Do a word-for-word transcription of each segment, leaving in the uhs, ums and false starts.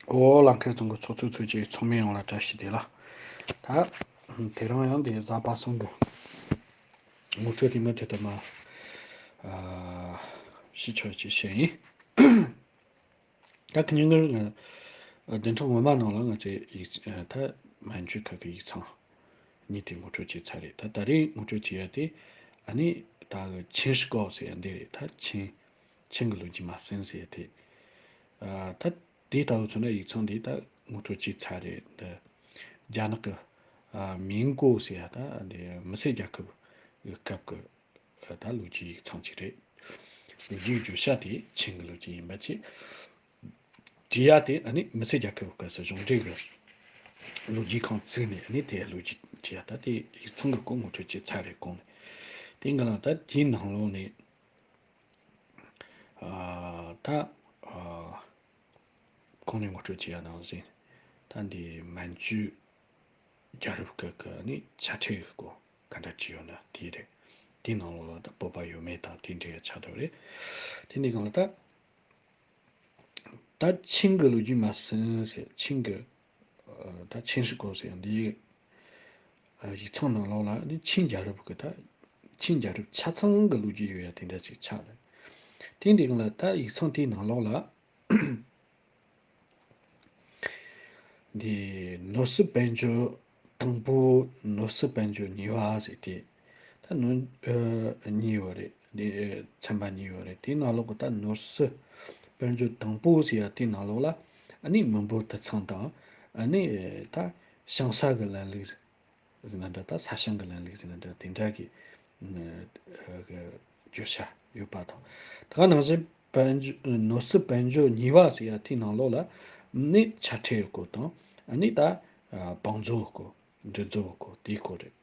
ཨོ་ལང་ཁེར་ཚང་གི་ཚོགས་གཙོ་ཚོས་ཀྱི་ཚོགས་མི་ཡོངས་ལ་བཀྲ་ཤིས་བདེ་ལེགས། ད་དེ་རིང་ཡང་དེ་གཟའ་པ་སངས་གི་ངོ་སྤྲོད་དེ་མུ་མཐུད་དུ་མ་ཞུ་ཆོག་ཅེས་བཤད་ཡིན། ད་ཁ་ཉིན་ངར་བདུན་ཕྲག་སྔོན་མ་ནང་ལ་ང་ཚོས་ཡིག་ད་སྨན་བཅོས་ཁག་གི་ཡིག་ཚང་གཉིས་དེ་ངོ་སྤྲོད་བྱས་ཚར་རེད། ད་ད་རེས་ངོ་སྤྲོད་བྱེད་ཡ་དེ་ཨ་ནི་ད་ཆིན་ཧྲི་ཀའོ་ཟེར་ཡ་འདི་རེད། ད་ཆིན་ཆིན་གི་ལོ་རྒྱུས་མ་ཟིན་ཟེར་ཡ་དེ། ད་དེ་ལྟ་བུ་མཚོན་ན་ཡིག་ཚང་འདི་ད་ངོ་སྤྲོད་བྱས་ཚར་རེད། འདི་རྒྱ་ནག་གི་མིང་གོ་ཟེར་ཡ་ད་འདི་མི་སེར་རྒྱལ་ཁབ་གི་སྐབས་ཀྱི་ད་ལོ་རྒྱུས་ཡིག་ཚང་ཅིག་རེད། ལོ་རྒྱུས་བརྗོད་བྱ་དེ་ཆིན་གི་ལོ་རྒྱུས་ཡིན་པ་བྱས། བྲིས་ཡ་དེ་ཨ་ནི་མི་སེར་རྒྱལ་ཁབ་སྐབས་སུ་གཞུང་འབྲེལ་གྱི་ལོ་རྒྱུས་ཁང་བཙུགས་ནས་ཨ་ནི་དེ་ལོ་རྒྱུས་བྲིས་ཡ་ད་དེ་ཡིག་ཚང་གི་སྐོར་ངོ་སྤྲོད་བྱས་ཚར་རེད་གོང་ནས། དེ་འགའ་ལ་ད་དེའི་ནང་ལོགས་ནས་ཨ་ད་ཨ་གོང་ནས་ངོ་སྤྲོད་བྱས་ཡ་ནང་བཞིན་ད་འདི་མན་ཇུ་རྒྱལ་རབས་སྐབས་ཀྱི་ཨ་ནི་ཆ་ཁྲའི་སྐོར་ག་འདྲ་བྲིས་ཡོད་ན་དེ་རེད། དེའི་ནང་ལོགས་ལ་ད་བོད་པ་ཡོད་མེད་དང་དེ་འདྲའི་ཆ་དོད་རེད། དེ་འདི་གང་ལ་ད། ད་ཆིང་གི་ལོ་རྒྱུས་མ་ཟིན་ཟེར། ཆིང་གི་ད་ཆིང་ཧྲི་ཀོ་ཟེར་འདི་ཡིག་ཚང་ནང་ལོགས་ལ་ནི་ཆིང་རྒྱལ་རབས་ཀྱི་ད་ཆིང་རྒྱལ་རབས་ཆ་ཚང་གི་ལོ་རྒྱུས་ཡོད་ཡ་དེ་འདྲ་ཅིག་ཆགས་རེད། དེ་འདི་གང་ལ་ད་ཡིག་ཚང་དེའི་ནང་ལོགས་ལ་འདི་ནོར་སྲིད་དཔལ་འབྱོར་དང་པོ། ནོར་སྲིད་དཔལ་འབྱོར་གཉིས་པ་ཟེར་ཏེ། ད་ནོར་ཨ་གཉིས་ཡོད་རེད། འདི་ཚན་པ་གཉིས་ཡོད་རེད། དེའི་ནང་ལོགས་ཀྱི་ད་ནོར་སྲིད་དཔལ་འབྱོར་དང་པོ་ཟེར་ཡ་དེའི་ནང་ལོགས་ལ་ཨ་ནི་མི་འབོར་དུད་ཚང་དང་། ཨ་ནི་ད་ཞིང་ས་གི་ལམ་ལུགས་ཟེར་ན་འདྲ། ད་ས་ཞིང་གི་ལམ་ལུགས་ཟེར་ན་འདྲ། དེ་འདྲ་གི་ཨ་གི་བརྗོད་བྱ་ཡོད་པ་དང་། ད་ག་ནང་བཞིན་དཔལ་འབྱོར་ནོར་སྲིད་དཔལ་འབྱོར་གཉིས་པ་ཟེར་ཡ་དེའི་ནང་ལོགས་ལ་ནི་ཆ་ཁྲའི་སྐོར་དང་། ཨ་ནི་ད་བང་མཛོད་སྐོར། འབྲུ་མཛོད་སྐོར། དེའི་སྐོར་རེད།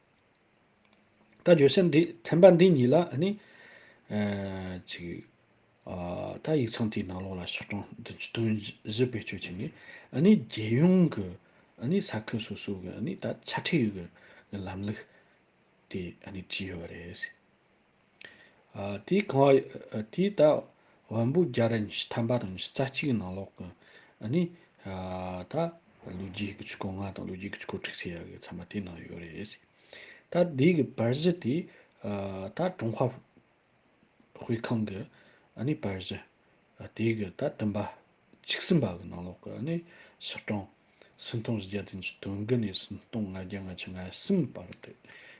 ད་བརྗོད་བྱ་འདི་ཚན་པ་འདི་གཉིས་ལ་ཨ་ནི་ཨ་ཅིག་ཨ་ད་ཡིག་ཚང་དེའི་ནང་ལོགས་ལ་ཤོག་གྲངས་བདུན་ཅུ་དོན་བཞི་བེད་སྤྱོད་བྱས་ནས། ཨ་ནི་རྒྱལ་ཡོངས་ཀྱི་ཨ་ནི་ས་ཁུལ་སོ་སོ་གི་ཨ་ནི་ད་ཆ་ཁྲའི་གི་གི་ལམ་ལུགས་དེ་ཨ་ནི་བྲིས་ཡོད་རེད། ཨ་དེའི་གང་བ་ཨ་དེའི་ད་བོན་པོ་རྒྱལ་རབས་ཉི་ཤུ་ཐམ་པ་དང་ཉི་ཤུ་རྩ་གཅིག་གི་ནང་ལོགས་ཀྱི་ཨ་ནི་ཨ་ད་ལོ་རྒྱུས་དགུ་བཅུ་གོ་ལྔ་དང་ལོ་རྒྱུས་དགུ་བཅུ་གོ་དྲུག་ཟེར་ཡ་གི་ཚད་མ་དེའི་ནང་ཡོད་རེད། ད་འདི་གི་པར་གཞི་དེ་ཨ་ད་ཀྲུང་ཧྭ་དབུས་ཁང་གི་ཨ་ནི་པར་གཞི་ཨ་དེ་གི་ད་བདུན་པ་བཅུ་གསུམ་པ་གི་ནང་ལོགས་ཀྱི་ཨ་ནི་ཤོག་གྲངས་སུམ་སྟོང་བཞི་བརྒྱ་བདུན་ཅུ་དོན་དགུ་ནས་སུམ་སྟོང་ལྔ་བརྒྱ་ལྔ་བཅུ་ང་གསུམ་བར་དུ་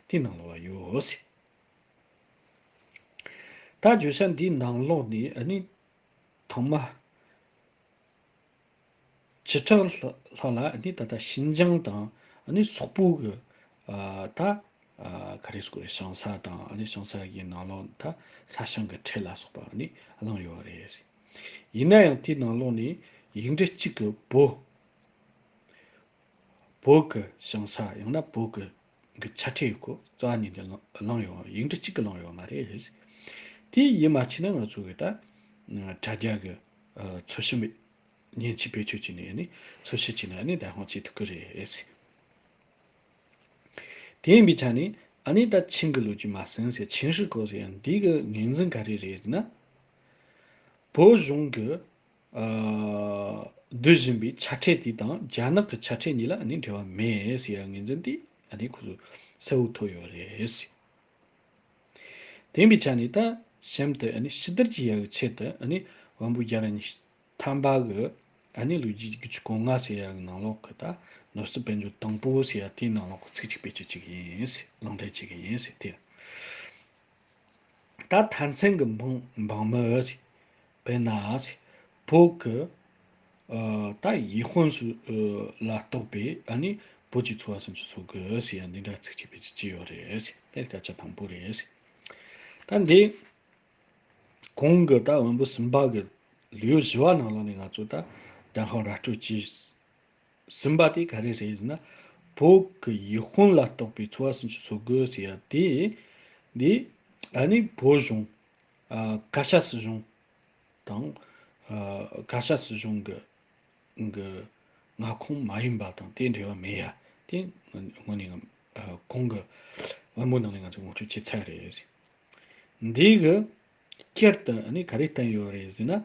དེའི་ནང་ལོགས་ལ་ཡོད་ཟེར། ད་བརྗོད་བྱ་འདིའི་ནང་ལོགས་ནས་ཨ་ནི་ཐོག་མ་བཅུ་ཕྲག་ལྷག་ལྷག་ལ་ཨ་ནི་ད་ལྟ་ཤིན་ཅང་དང་ཨ་ནི་སོག་པོ་གི་ཨ་ད་ཨ་ག་རེ་ཟེར་དགོས་རེད། ཞིང་ས་དང་ཨ་ནི་ཞིང་ས་གི་ནང་ལོགས་ད་ས་ཞིང་གི་ཁྲལ་ལ་སོགས་པ་ཨ་ནི་བླངས་ཡོད་རེད། ཡིན་ན་ཡང་དེའི་ནང་ལོགས་ནས་ཡིག་འབྲུ་གཅིག་གི་བོད་བོད་ཀྱི་ཞིང་ས་ཡང་ན་བོད་ཀྱི་གི་ཆ་ཁྲའི་སྐོར་རྩ་བ་ཉིད་ནས་བླངས་ཡོད། ཡིག་འབྲུ་གཅིག་གི་བླངས་ཡོད་མ་རེད། དེ་ཡིན་མ་ཕྱིན་ན་ང་ཚོ་གི་ད་དྲ་རྒྱ་གི་འཚོལ་ཞིབ་མཉེན་ཆས་བེད་སྤྱོད་བྱས་ནས་ནི་འཚོལ་ཞིབ་བྱས་ནས་ནི་བདེན་དཔང་བྱེད་ཐུབ་ཀྱི་རེད། དེ་ཡིན་པའི་ཆ་ནས་ཨ་ནི་ད་ཆིང་གི་ལོ་རྒྱུས་མ་ཟིན་ཟེར། ཆིང་ཧྲི་ཀོ་ཟེར་ཡང་འདི་གི་ངོས་འཛིན་ག་རེ་རེད་ཟེར་ན། བོད་གཞུང་གི་ཨ་སྡོད་བཞིན་པའི་ཆ་ཁྲལ་དེ་དང་རྒྱ་ནག་གི་ཆ་ཁྲལ་གཉིས་ལ་ཨ་ནི་འབྲེལ་བ་མེད་ཟེར་ཡ་ངོས་འཛིན་དེ་ཨ་ནི་ཁོ་ཚོས་གསལ་བོ་ཐོབ་ཡོད་རེད། དེ་ཡིན་པའི་ཆ་ནས་ད་གཤམ་དུ་ཨ་ནི་ཕྱི་བསྡུར་གྱི་ཡ་གི་ཆེད་དུ་ཨ་ནི་བོན་པོ་རྒྱལ་རབས་ཉི་ཤུ་ཐམ་པ་གི་ཨ་ནི་ལོ་རྒྱུས་དགུ་བཅུ་གོ་ལྔ་ཟེར་ཡ་གི་ནང་ལོགས་ཀྱི་ད་ནོར་སྲིད་དཔལ་འབྱོར་དང་པོ་ཟེར་ཡ་དེའི་ནང་ལོགས་ཀྱི་ཚིག་གཅིག་བེད་སྤྱོད་བྱེད་ཀྱི་ཡིན་ཟེར། ལུང་འདྲེན་བྱེད་ཀྱི་ཡིན་ཟེར་དེ། ད་མཐར་མཚན་གྱི་འབངས་འབངས་མི་ཟེར། དཔེར་ན་ཟེར། བོད་ཀྱི་ཨ་ད་ཡུལ་དཔོན་སུ་ཨ་ལ་གཏོགས་པའི་ཨ་ནི་བོད་ཀྱི་ཚོ་བ་སུམ་ཅུ་སོ་དགུ་ཟེར་ཡ་འདི་འདྲ་ཚིག་གཅིག་བེད་སྤྱོད་བྱས་ཡོད་རེད་ཟེར། དེ་སྐད་ཆ་དང་པོ་རེད་ཟེར། ད་འདི་གོང་གི་ད་བོན་པོ་གསུམ་པ་གི་ལེའུ་བཞི་བ་ནང་ལོགས་ནས་ང་ཚོ་ད་བདེན་དཔང་ར་སྤྲོད་བྱས་ཟིན་པ་དེ་ག་རེ་རེད་ཟེར་ན། བོད་ཀྱི་ཡུལ་དཔོན་ལ་གཏོགས་པའི་ཚོ་བ་སུམ་ཅུ་སོ་དགུ་ཟེར་ཡ་དེ་འདི་ཨ་ནི་བོད་གཞུང་ཨ་བཀའ་ཤག་སྲིད་གཞུང་དང་ཨ་བཀའ་ཤག་སྲིད་གཞུང་གི་གི་མངའ་ཁོངས་མ་ཡིན་པ་དང་དེ་འབྲེལ་བ་མེད་ཡ་དེ་དངོས་གནས་ཨ་གོང་གི་བོན་པོ་ནང་ནས་ང་ཚོས་ངོ་སྤྲོད་བྱས་ཚར་རེད། འདི་གི་སྐྱར་དུ་ཨ་ནི་ག་རེ་བསྟན་ཡོད་རེད་ཟེར་ན།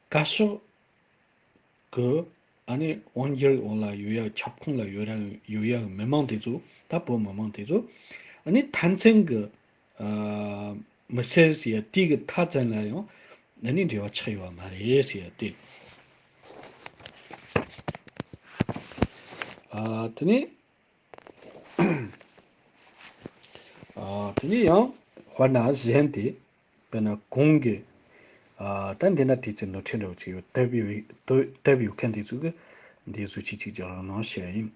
བཀའ་ཤག་གི་ ཨ་ནི་དབང་སྒྱུར་འོག་ལ་ཡོད་ཡ། ཁྱབ་ཁོངས་ལ་ཡོད་ར་ཡོད་ཡ་གི་མི་མང་དེ་ཚོ། ད་བོད་མི་མང་དེ་ཚོ་ཨ་ནི་མཐའ་མཚན་གི་ཨ་མི་སེར་ཟེར་ཡ་དེ་གི་མཐའ་ཙམ་ལ་ཡང་ཨ་ནི་འབྲེལ་བ་ཆགས་ཡོད་པ་མ་རེད་ཟེར་ཡ་དེ། ཨ་དེ་ནས། ཨ་དེ་ནས་ཡང་དཔེར་ན་གཞན་དེ། དཔེར་ན་གོང་གི། ཨ་ད་འདི་ན་དེ་ཚོའི་ནོར་འཁྲུལ་འདྲ་བོ་ཅིག་ཡོད། དེབ་ཡོད། དེབ་ཡོད་མཁན་དེ་ཚོ་གི་འདི་བཟོ་བཅོས་ཅིག་ཀྱང་རང་གནང་བྱས་ཡིན།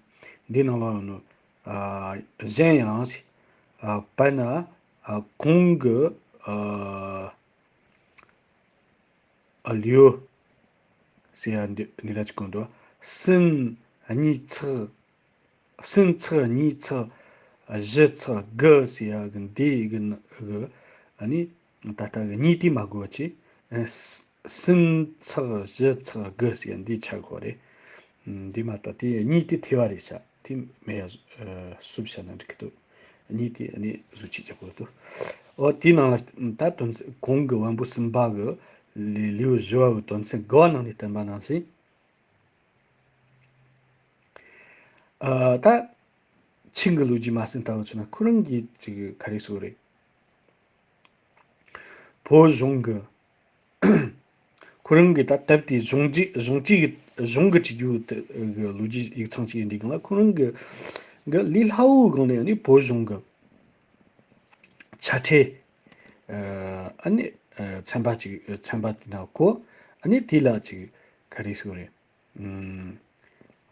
འདི་ནང་ལ་ཡང་ནོར། ཨ་གཞན་ཡང་། ཨ་དཔེར་ན། ཨ་གོང་གི། ཨ་ཨ་ལེའུ་ཟེར་ཡ་འདི་འདི་འདྲ་ཅིག་གོ་འདུག། ཟིན་གཉིས་ཚེག་ཟིན་ཚེག་གཉིས་ཚེག་བཞི་ཚེག་དགུ་ཟེར་ཡ་གི་འདི་གི་ནང་གི། ཨ་ནི་ད་ལྟ་གི་གཉིས་དེ་མ་དགོས་པ་བྱས། ཨ་ཟིན་ཚེག་བཞི་ཚེག་དགུ་ཟེར་ཡ་འདི་ཆགས་དགོས་རེད། འདི་མ་གཏོགས་དེ་གཉིས་དེ་ཐེ་བ་རེད་ཤག། དེ་མེད་ཡ། ཨ་སུབ་བྱས་ན་འགྲིག་གི་འདུག། གཉིས་དེ་ཨ་ནི་བཟོ་བཅོས་རྒྱག་དགོས་འདུག། ཨོ་དེའི་ནང་ལ་ད་དོན་ཚན་གོང་གི་བམ་པོ་གསུམ་པ་གི་ལེའུ་བཞི་བ་གི་དོན་ཚན་དགུ་བ་ནང་ནས་བསྟན་པ་ནང་བཞིན། ཨ་ད་ཆིང་གི་ལོ་རྒྱུས་མ་ཟིན་ལྟ་བུ་བྱུང་ན། ཁོ་རང་གིས་ཅིག་ག་རེ་ཟེར་དགོས་རེད། བོད་གཞུང་གི། ཁོ་རང་གི་ད་དེབ་དེ་གཞུང་གཅིག་གཞུང་གཅིག་གི་གཞུང་གི་བྲིས་རྒྱུ་དེ་གི་ལོ་རྒྱུས་ཡིག་ཚང་གཅིག་ཡིན་དུས་སྒང་ལ། ཁོ་རང་གི་གི་ལས་སླ་བོའི་སྒང་ནས་ཨ་ནི་བོད་གཞུང་གི་ཆ་ཁྲལ། ཨ་ནི་ཚན་པ་གཅིག། ཚན་པ་དེ་ནང་གོ། ཨ་ནི་དེ་ལ་ཅིག་ག་རེ་ཟེར་དགོས་རེད།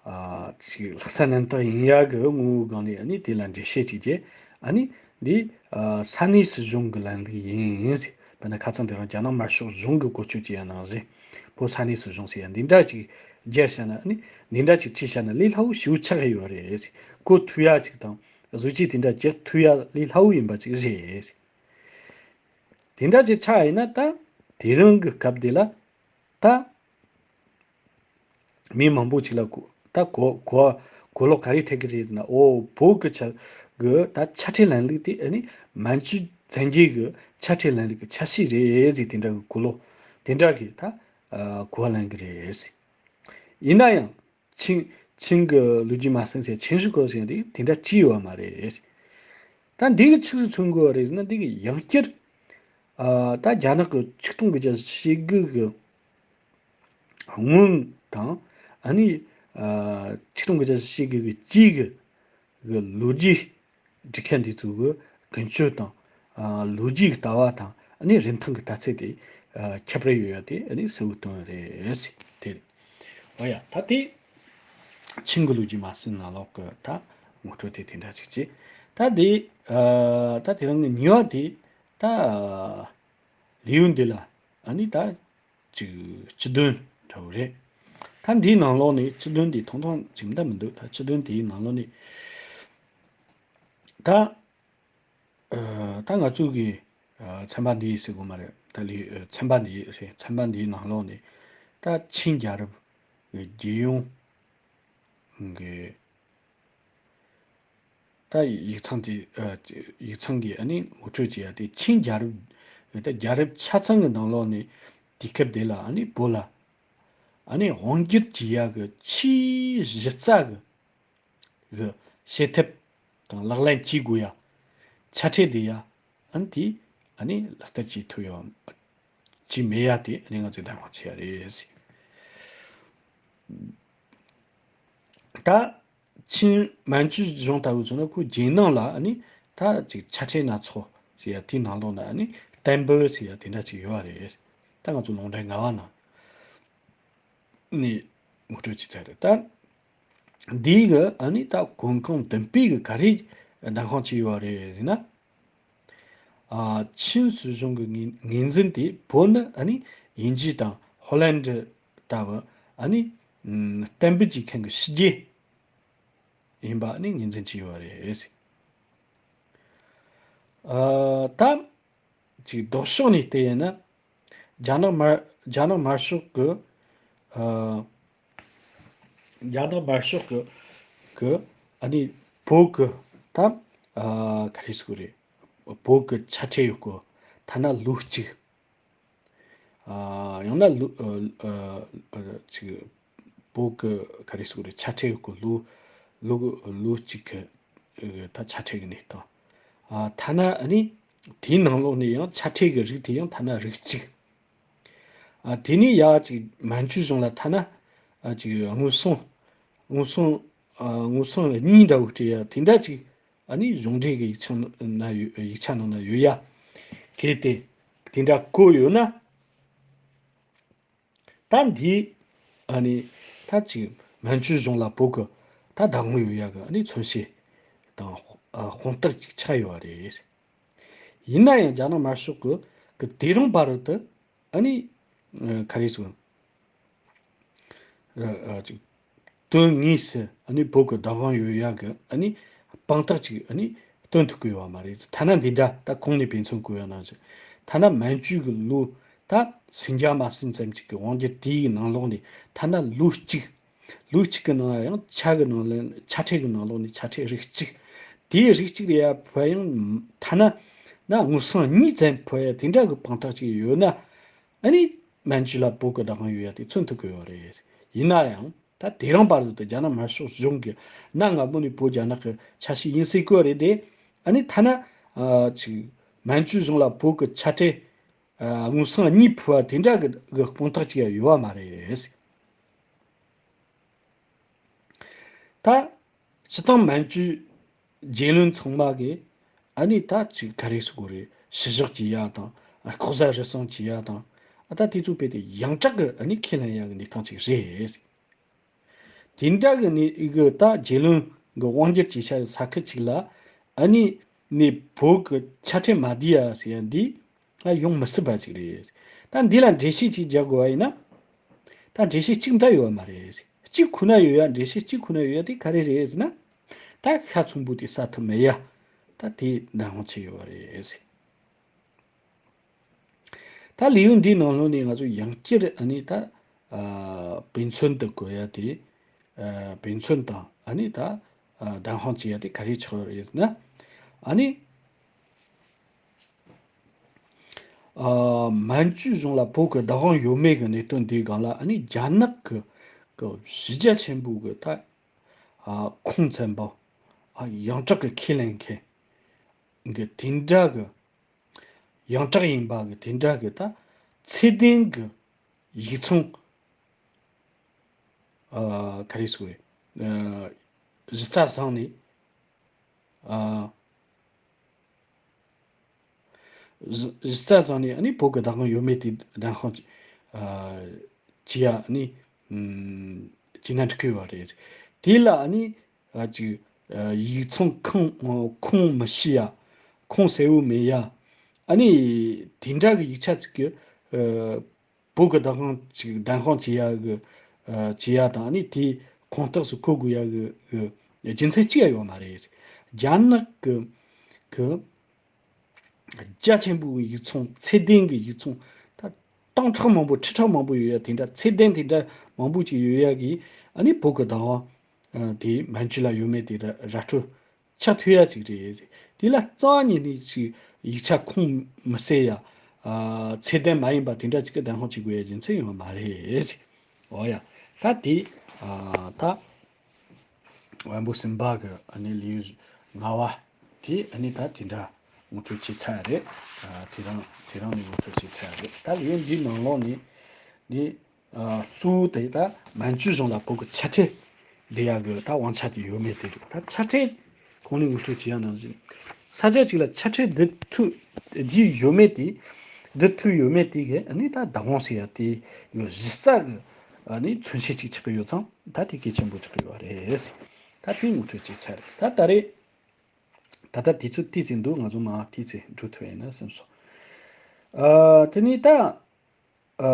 ཨ་ཅིག་ལྷག་བསམ་རྣམ་དག་ཡིན་ཡག་གི་ངོ་བོའི་སྒང་ནས་ཨ་ནི་དེ་ལ་འགྲེལ་བཤད་ཅིག་བྱས། ཨ་ནི་འདི་ཨ་ས་གནས་སྲིད་གཞུང་གི་ལམ་ལུགས་ཡིན་ཟེར། དཔེར་ན་ཁ་སང་དེ་རིང་རྒྱ་ནག་དམར་ཤོག་གཞུང་གིས་བཀོལ་སྤྱོད་བྱས་ཡ་ནང་བཞིན། བོད་ས་གནས་སྲིད་གཞུང་ཟེར་ཡ་འདི་འདྲ་ཅིག་སྦྱར་བྱས་ན། ཨ་ནི་འདི་འདྲ་ཅིག་བྲིས་བྱས་ན་ལས་སླ་བོ་ཞེ་པོ་ཆགས་ཡོད་རེད་ཟེར། གོ་ཐུབ་ཡ་ཅིག་དང་བཟོ་བཅོས་དེ་འདྲ་རྒྱག་ཐུབ་ཡ་ལས་སླ་བོ་ཡིན་པ་ཅིག་རེད་ཟེར། དེ་འདྲ་ཅིག་ཆགས་ཡིན་ན། ད་དེ་རིང་གི་སྐབས་འདི་ལ་ད་མི་མང་པོ་ཅིག་ལ་གོ་ད་གོ་གོ་གོ་ལོག་ག་རེ་ཐེབས་ཀྱི་རེད་ཟེར་ན། ཨོ་བོད་ཀྱི་ཆ་གི་ད་ཆ་ཁྲལ་ལམ་ལུགས་དེ་ཨ་ནི་མན་ཇུ་བཙན་རྒྱལ་གྱི་ཆ་ཁྲལ་ལམ་ལུགས་ཀྱི་ཆ་ཤས་རེད་ཟེར། དེ་འདྲ་གི་གོ་ལོག་དེ་འདྲ་གི་ད་ཨ་གོ་བ་ལེན་གྱི་རེད་ཟེར། ཡིན་ན་ཡང་། ཆིང་ཆིང་གི་ལོ་རྒྱུས་མ་ཟིན་ཟེར། ཆིང་ཧྲི་ཀོ་ཟེར་དེ་དེ་འདྲ་བྲིས་ཡོད་པ་མ་རེད། ད་འདི་གི་ཆི་ཟིག་མཚོན་དགོས་པ་རེད་ཟེར་ན། འདི་གི་ཡང་བསྐྱར་ཨ་ད་རྒྱ་ནག་གི་ཆིག་སྟོང་དགུ་བརྒྱ་བཞི་བཅུ་ཞེ་དགུ་གི་སྔོན་དང་། ཨ་ནི་ཨ་ཆིག་སྟོང་དགུ་བརྒྱ་བཞི་བཅུ་ཞེ་དགུ་གི་རྗེས་ཀྱི་གི་ལོ་རྒྱུས་འབྲི་མཁན་འདི་ཚོ་གི་ཀུན་སྤྱོད་དང་། ཨ་ལོ་རྒྱུས་ཀྱི་ལྟ་བ་དང་། ཨ་ནི་རིན་ཐང་གི་ལྟ་ཚུལ་དེ་ཨ་ཁྱད་པར་ཡོད་ཡ་དེ་ཨ་ནི་གསལ་བོ་སྟོན་རེད་ཟེར། དེ་རེད། འོ་ཡ། ད་དེ་ཆིང་གི་ལོ་རྒྱུས་མ་ཟིན་ནང་ལོགས་ཀྱི་ད་ངོ་སྤྲོད་དེ་དེ་འདྲ་ཅིག་བྱས། ད་དེ་ཨ་ད་དེ་རིང་གི་ཉེ་བ་དེ་ད་ཨ་ལེའུ་འདི་ལ་ཨ་ནི་ད་ཅིག་སྤྱི་དོན་འདྲ་བོ་རེད། ད་འདིའི་ནང་ལོགས་ནས་སྤྱི་དོན་འདི་ཐུང་ཐུང་ཅིག་འདྲ་མི་འདུག། ད་སྤྱི་དོན་དེའི་ནང་ལོགས་ནས་ད་ཨ་ད་ང་ཚོ་གི་ཨ་ཚན་པ་འདི་ཟེར་དགོས་མ་རེད། ད་ལི་ཨ་ཚན་པ་འདི་རེད། ཚན་པ་འདིའི་ནང་ལོགས་ནས་ད་ཆིང་རྒྱལ་རབས་ཀྱི་རྒྱལ་ཡོངས་ཀྱི་ད་ཡིག་ཚང་དེ་ཨ་ཡིག་ཚང་གི་ཨ་ནི་ངོ་སྤྲོད་བྱེད་ཡ་དེ། ཆིང་རྒྱལ་རབས་ད་རྒྱལ་རབས་ཆ་ཚང་གི་ནང་ལོགས་ནས་དུས་སྐབས་དེ་ལ་ཨ་ནི་བོད་ལ་ཨ་ནི་དབང་སྒྱུར་བྱེད་ཡ་གི་ཆེས་གཞི་རྩ་གི་གི་བྱེད་ཐབས་དང་ལག་ལེན་བྱེད་དགོས་ཡ། ཆ་ཁྲལ་དེ་ཡ་ཨ་ནི་དེ་ཨ་ནི་ལག་བསྟར་བྱེད་ཐུབ་ཡ་བྱེད་མེད་ཡ་དེ་ཨ་ནི་ང་ཚོས་བདེན་དཔང་བྱེད་ཡ་རེད་ཟེར། ད་ཆིང་མན་ཇུ་གཞུང་ལྟ་བུ་བྱུང་ན། ཁོའི་རྒྱལ་ནང་ལ་ཨ་ནི་ད་ཅིག་ཆ་ཁྲལ་སྣ་ཚོགས་ཟེར་ཡ་དེའི་ནང་ལོགས་ན་ཨ་ནི་བསྟན་འབུལ་ཟེར་ཡ་དེ་འདྲ་ཅིག་ཡོད་རེད། ད་ང་ཚོ་ལུང་འདྲེན་ལྔ་པ་ནང་ནས་ངོ་སྤྲོད་བྱས་ཚར་རེད། ད་འདིའི་གི་ཨ་ནི་ད་གོང་གོང་དུ་སྤེལ་གི་ག་རེ་བདེན་དཔང་བྱས་ཡོད་རེད་ཟེར་ན། ཨ་ཆིན་སྲིད་གཞུང་གི་ངོས་ངོས་འཛིན་དེ་བོད་ནི་ཨ་ནི་དབྱིན་ཇི་དང་ཧོ་ལན་ཌི་ལྟ་བུ་ཨ་ནི་ཨམ་གཏན་འབེབས་བྱེད་མཁན་གི་ཕྱི་རྒྱལ་ཡིན་པ་ཨ་ནི་ངོས་འཛིན་བྱས་ཡོད་རེད། ཨ་ད་ཅིག་ལྡོག་ཕྱོགས་ནས་བལྟས་ཡིན་ན། རྒྱ་ནག་དམར་རྒྱ་ནག་དམར་ཤོག་གི་ཨ་རྒྱ་ནག་དམར་ཤོག་གི་གི་ཨ་ནི་བོད་གི་ད་ཨ་ག་རེ་ཟེར་དགོས་རེད། བོད་གི་ཆ་ཁྲལ་ཡོད་གོ། ཐ་ན་ལོ་གཅིག་ཨ་ཡང་ན་ལོ་ཨ་ཨ་ཨ་ཅིག་ བོད་ཀྱི་ག་རེ་ཟེར་དགོས་རེད། ཆ་ཁྲལ་གྱི་ལོ་ལོ་ལོ་གཅིག་གི་ཨ་ད་ཆ་ཁྲལ་གྱི་གནས་སྟངས། ཨ་ཐ་ན་ཨ་ནི་དེའི་ནང་ལོགས་ནས་ཡང་ཆ་ཁྲལ་གྱི་རིགས་དེ་ཡང་ཐ་ན་རིགས་གཅིག་ཨ་དེ་ནས་ཡ་ཅིག་མན་ཇུའི་གཞུང་ལ་ཐ་ན་ཨ་ཅིག་དངུལ་སྲང་དངུལ་སྲང་ཨ་དངུལ་སྲང་གཉིས་འདྲ་བོ་སྤྲད་ཡ་དེ་འདྲ་ཅིག་ཨ་ནི་གཞུང་འབྲེལ་གྱི་ཡིག་ཆ་ན་ཡོད་ཡིག་ཆ་ནང་ན་ཡོད་ཡ། གལ་ཏེ་དེ་འདྲ་བཀོད་ཡོད་ན། ད་འདི་ཨ་ནི་ད་ཅིག་མན་ཇུའི་གཞུང་ལ་བོད་ཀྱི་ད་བདག་དབང་ཡོད་ཡ་གི་ཨ་ནི་མཚོན་བྱེད་དང་ཨ་དཔང་རྟགས་ཅིག་ཆགས་ཡོད་པ་རེད། ཡིན་ན་ཡང་རྒྱ་ནག་དམར་ཤོག་གི་གི་དེ་རིང་བར་དུ་ཨ་ནི་ཨ་ག་རེ་ཟེར། ཨ་ཅིག་དོན་དངོས་སུ་ཨ་ནི་བོད་ཀྱི་བདག་དབང་ཡོད་ཡ་གི་ཨ་ནི་དཔང་རྟགས་ཅིག་ཨ་ནི་སྟོན་ཐུབ་ཀྱི་ཡོད་པ་མ་རེད། ཐ་ན་འདི་འདྲ་ད་གོང་ནས་དཔེ་མཚོན་བཀོད་ཡ་ནང་བཞིན་ཐ་ན་མན་ཇུ་གི་ལོ་ད་སུམ་བརྒྱ་མ་ཟིན་ཙམ་ཅིག་གི་དབང་སྒྱུར་དེའི་ནང་ལོགས་ནས་ཐ་ན་ལོ་གཅིག་ལོ་གཅིག་གི་ནང་ལ་ཡང་ཆ་གི་ནང་ལ་ཆ་ཁྲལ་གི་ནང་ལོགས་ནས་ཆ་ཁྲལ་རིགས་གཅིག་དེའི་རིགས་གཅིག་ལ་ཡ་ཕུལ་ཡང་ཐ་ན་ན་དངུལ་སྲང་གཉིས་ཙམ་ཕུལ་ཡ་དེ་འདྲ་གི་དཔང་རྟགས་ཅིག་ཡོད་ན། ཨ་ནི་མན་ཇུ་ལ་བོད་ཀྱི་བདག་དབང་ཡོད་ཡ་དེ་མཚོན་ཐུབ་ཀྱི་ཡོད་རེད། ཡིན་ན་ཡང་ད་དེ་རིང་བར་དུ་རྒྱ་ནག་དམར་ཤོག་གཞུང་གིས་གནའ་སྔ་མོ་ནས་བོད་རྒྱ་ནག་གི་ཆ་ཤས་ཡིན་ཟེར་གྱི་ཡོད་རེད་དེ། ཨ་ནི་ཐ་ན་ཨ་ཅིག་མན་ཇུའི་གཞུང་ལ་བོད་ཀྱི་ཆ་ཁྲལ་ཨ་དངུལ་སྲང་གཉིས་ཕུལ་བ་དེ་འདྲ་གི་གི་དཔང་རྟགས་ཅིག་ཡང་ཡོད་པ་མ་རེད། ད་སྤྱི་བཏང་མན་ཇུའི་རྒྱལ་བློན་ཚང་མ་གིས་ཨ་ནི་ད་ཅིག་ག་རེ་ཟེར་དགོས་རེད། ཕྱི་བཞག་བྱེད་ཡ་དང་ལྐོག་ཟ་རུལ་སུངས་བྱེད་ཡ་དང་ཨ་ད་དེ་ཚོ་རྦད་དེ་ཡོངས་གྲགས་ཀྱི་ཨ་ནི་ཁས་ལེན་ཡ་གི་གནས་སྟངས་ཅིག་རེད། དེ་འདྲ་གི་ནི་གི་ད་རྒྱལ་བློན་གི་དབང་སྒྱུར་བྱེད་བྱ་ཡི་ས་ཁུལ་ཅིག་ལ་ཨ་ནི་ནི་བོད་གི་ཆ་ཁྲལ་མ་བསྡུས་ཡ་ཟེར་ཡ་འདི། ད་ཡོང་མི་སྲིད་པ་ཅིག་རེད། ད་འདི་ལ་འགྲེལ་བཤད་ཅིག་རྒྱག་དགོས་པ་ཡིན་ན། ད་འགྲེལ་བཤད་གཅིག་འདྲ་ཡོད་པ་མ་རེད། གཅིག་ཁོ་ན་ཡོད་ཡ། འགྲེལ་བཤད་གཅིག་ཁོ་ན་ཡོད་ཡ་དེ་ག་རེ་རེད་ཟེར་ན། ད་ཤ་ཚོམ་བུ་དེ་ཟ་ཐུབ་མེད་ཡ། ད་དེ་འདང་ཧོང་ཆེ་ཡོད་པ་རེད། ད་ལེའུ་འདིའི་ནང་ལོགས་ནས་ང་ཚོ་ཡང་བསྐྱར་ཨ་ནི་ད་ཨ་དཔེ་མཚོན་དུ་བཀོད་ཡ་དེ། ཨ་དཔེ་མཚོན་དང་ཨ་ནི་ད་ཨ་འདང་ཧོང་བྱེད་ཡ་དེ་ག་རེ་ཆགས་ཡོད་རེད་ཟེར་ན། ཨ་ནི། ཨ་མན་ཇུའི་གཞུང་ལ་བོད་ཀྱི་བདག་དབང་ཡོད་མེད་ཀྱི་གནད་དོན་འདིའི་སྒང་ལ་ཨ་ནི་རྒྱ་ནག་གི་གི་གཞི་རྒྱ་ཆེན་པོ་གི་ད་ཨ་ཁུངས་བཙན་པ་ཨ་ཡོངས་གྲགས་ཀྱི་ཁས་ལེན་མཁན་གི་དེ་འདྲ་གི་ཡོངས་གྲགས་ཡིན་པ་གི་དེ་འདྲ་གི་ད་ཚད་ལྡན་གི་ཡིག་ཚང་ཨ་ག་རེ་ཟེར་བས་ཨ་གཞི་རྩ་བཟུང་ནས་ཨ། གཞི་རྩ་བཟུང་ནས་ཨ་ནི་བོད་ཀྱི་བདག་དབང་ཡོད་མེད་དེ་བདེན་དཔང་ཨ་བྱེད་ཡ་ཨ་ནི་ཨམ་བྱས་ན་འགྲིག་གི་ཡོད་རེད། དེ་ལ་ཨ་ནི་ཨ་ཅིག་ཨ་ཡིག་ཚང་ཁུངས་ཁུངས་མི་ཤེས་ཡ། ཁུངས་གསལ་བོ་མེད་ཡ། ཨ་ནི་དེ་འདྲ་གི་ཡིག་ཆ་ཅིག་གི་ཨ་བོད་ཀྱི་བདག་དབང་ཅིག་བདེན་དཔང་བྱེད་ཡ་གི་ཨ་བྱེད་ཡ་དང་ཨ་ནི་དེ་ཁུངས་རྟགས་སུ་འཁོད་དགོས་ཡ་གི་གི་རྒྱུ་མཚན་གཅིག་ཡང་ཡོད་མ་རེད། རྒྱ་ནག་གི་གི་རྒྱ་ཆེན་པོའི་ཡིག་ཚང་ཚད་ལྡན་གྱི་ཡིག་ཚང་ད་སྟོང་ཕྲག་མང་པོ་ཁྲི་ཕྲག་མང་པོ་ཡོད་ཡ་དེ་འདྲ་ཚད་ལྡན་དེ་འདྲ་མང་པོ་ཅིག་ཡོད་ཡ་གི་ཨ་ནི་བོད་ཀྱི་བདག་དབང་ཨ་དེ་མན་ཇུ་ལ་ཡོད་མེད་དེ་ར་ར་སྤྲོད་ཆགས་ཐུབ་ཡ་ཅིག་རེད། དེ་ལ་རྩ་བ་ཉིད་ནས་ཅིག་ཡིག་ཆ་ཁུངས་མི་གསལ་ཡ། ཨ་ཚད་ལྡན་མ་ཡིན་པ་དེ་འདྲ་ཅིག་གི་བདེན་དཔང་བྱེད་དགོས་ཡ་རྒྱུ་མཚན་ཡོད་མ་རེད། འོ་ཡ། ད་དེ་ཨ་ད་དབོན་པོ་སེམས་དཔའ་གི་ཨ་ནི་ལེའུ་ལྔ་བ་དེ་ཨ་ནི་ད་དེ་འདྲ་ངོ་སྤྲོད་བྱས་ཚར་རེད། ཨ་དེ་རང་དེ་རང་ནས་ངོ་སྤྲོད་བྱས་ཚར་རེད། ད་ལེའུ་འདིའི་ནང་ལོགས་ནས་ནི། ཨ་གཙོ་བོ་དེ་ད་མན་ཇུའི་གཞུང་ལ་བོད་ཀྱི་ཆ་ཁྲལ་བསྡུ་ཡག་གི་ད་དབང་ཆ་དེ་ཡོད་མེད་དེ་རེད། ད་ཆ་ཁྲལ་གོང་ནས་ངོ་སྤྲོད་བྱས་ཡག་ནང་བཞིན་ས་ཆ་གཅིག་ལ་ཆ་ཁྲལ་བསྡུ་ཐུབ་བསྡུ་ཡོད་མེད་དེ་བསྡུ་ཐུབ་ཡོད་མེད་དེ་གི་ཨ་ནི་ད་བདག་དབང་ཟེར་ཡག་དེ་གི་གཞི་རྩ་གི་ཨ་ནི་མཚོན་བྱེད་ཅིག་ཆགས་ཀྱི་ཡོད་ཙང་ད་དེ་གལ་ཆེན་པོ་ཆགས་ཀྱི་ཡོད་རེད། ད་དེ་ངོ་སྤྲོད་བྱས་ཚར་རེད། ད་ད་རེས་ད་ལྟ་དུས་ཚོད་ཏོག་ཙམ་འདུག་ང་ཚོ་མར་ཏོག་ཙམ་འགྲོ་ཐུབ་ཡིན་ན་བསམ་སོང་། ཨ་དེ་ནས་ད། ཨ་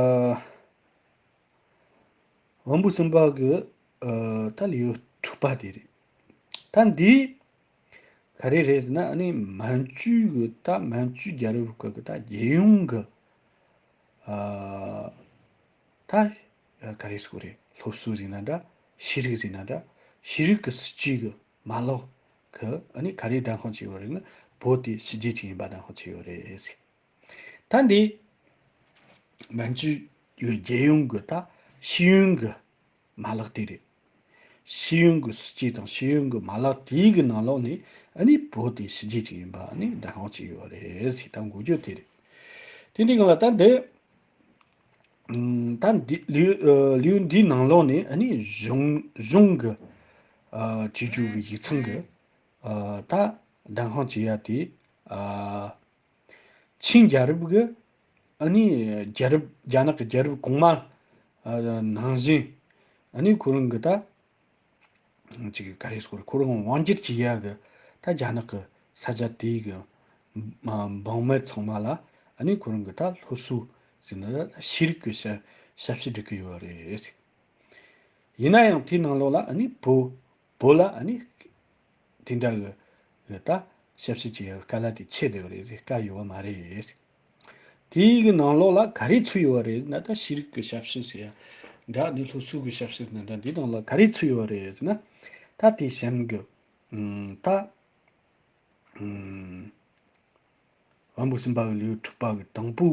དབོན་པོ་སེམས་དཔའ་གི་ཨ་ད་ལེའུ་དྲུག་པ་དེ་རེད། ད་འདི་ག་རེ་རེད་ཟེར་ན་ཨ་ནི་མན་ཇུ་གི་ད་མན་ཇུ་རྒྱལ་རབས་སྐབས་ཀྱི་ད་རྒྱལ་ཡོངས་ཀྱི་ཨ་ད་ག་རེ་ཟེར་དགོས་རེད། སློབ་གསོ་ཟེར་ན་འདྲ། ཤེས་རིག་ཟེར་ན་འདྲ། ཤེས་རིག་གི་སྲིད་ཇུས་ཀྱི་མ་ལག་གི་ཨ་ནི་ག་རེ་བདེན་དཔང་བྱས་ཡོད་རེད་ན་བོད་དེ་ཕྱི་རྒྱལ་ཅིག་ཡིན་པ་བདེན་དཔང་བྱས་ཡོད་རེད་ཟེར། ད་འདི་མན་ཇུ་ཡོད་རྒྱལ་ཡོངས་ཀྱི་ད་ཤེས་ཡོན་གྱི་ མ་ལག་དེ་རེད། ཤེས་ཡོན་གྱི་སྲིད་ཇུས་དང་ཤེས་ཡོན་གྱི་མ་ལག་དེའི་གི་ནང་ལོགས་ནས་ཨ་ནི་བོད་དེ་ཕྱི་རྒྱལ་ཅིག་ཡིན་པ་ཨ་ནི་བདེན་དཔང་བྱས་ཡོད་རེད་ཟེར། ད་འགོ་བརྗོད་དེ་རེད། དེ་འདི་གང་ལ་ད་འདི་ད་འདི་ལེའུ་ལེའུ་འདིའི་ནང་ལོགས་ནས་ཨ་ནི་གཞུང་གཞུང་གི་ཨ་བྲིས་རྒྱུ་གི་ཡིག་ཚང་གི་ཨ་ད་བདེན་དཔང་བྱེད་ཡ་དེ་ཨ་ཆིན་རྒྱལ་རབས་ཀྱི་ཨ་ནི་རྒྱལ་རབས་རྒྱ་ནག་གི་རྒྱལ་རབས་གོང་མ་ཨ་ནང་བཞིན་ཨ་ནི་ཁོ་རང་གི་ད་ཅིག་ག་རེ་ཟེར་དགོས་རེད། ཁོ་རང་དབང་སྒྱུར་བྱེད་ཡ་གི་ད་རྒྱ་ནག་གི་ས་ཆ་དེའི་གི་འབངས་མི་ཚང་མ་ལ་ཨ་ནི་ཁོ་རང་གི་ད་སློབ་གསོ་ཟེར་ན་ཤེས་རིག་གི་ཞབས་ཞབས་ཕྱི་སྒྲུབ་ཀྱི་ཡོད་རེད། ཡིན་ན་ཡང་དེའི་ནང་ལོགས་ལ་ཨ་ནི་བོད་བོད་ལ་ཨ་ནི་དེ་འདྲ་གི་གི་ད་ཞབས་ཕྱི་བྱེད་ཡ་གི་དཀའ་ལས་དེ་ཆེ་བསྡད་ཡོད་རེད། དཀའ་ཡོད་པ་མ་རེད། དེའི་གི་ནང་ལོགས་ལ་ག་རེ་ཚུད་ཡོད་རེད་ན། ད་ཤེས་རིག་གི་ཞབས་ཕྱི་ཟེར་ཡ་འདྲ་ནི་སློབ་གསོ་གི་ཞབས་ཕྱི་ཟེར་ན་འདྲ་འདི་ནང་ལ་ག་རེ་ཚུད་ཡོད་རེད་ཟེར་ན། ད་དེ་གཞན་གི་ད་དབང་པོ་གསུམ་པ་གི་ལེའུ་དྲུག་པ་གི་དང་པོ་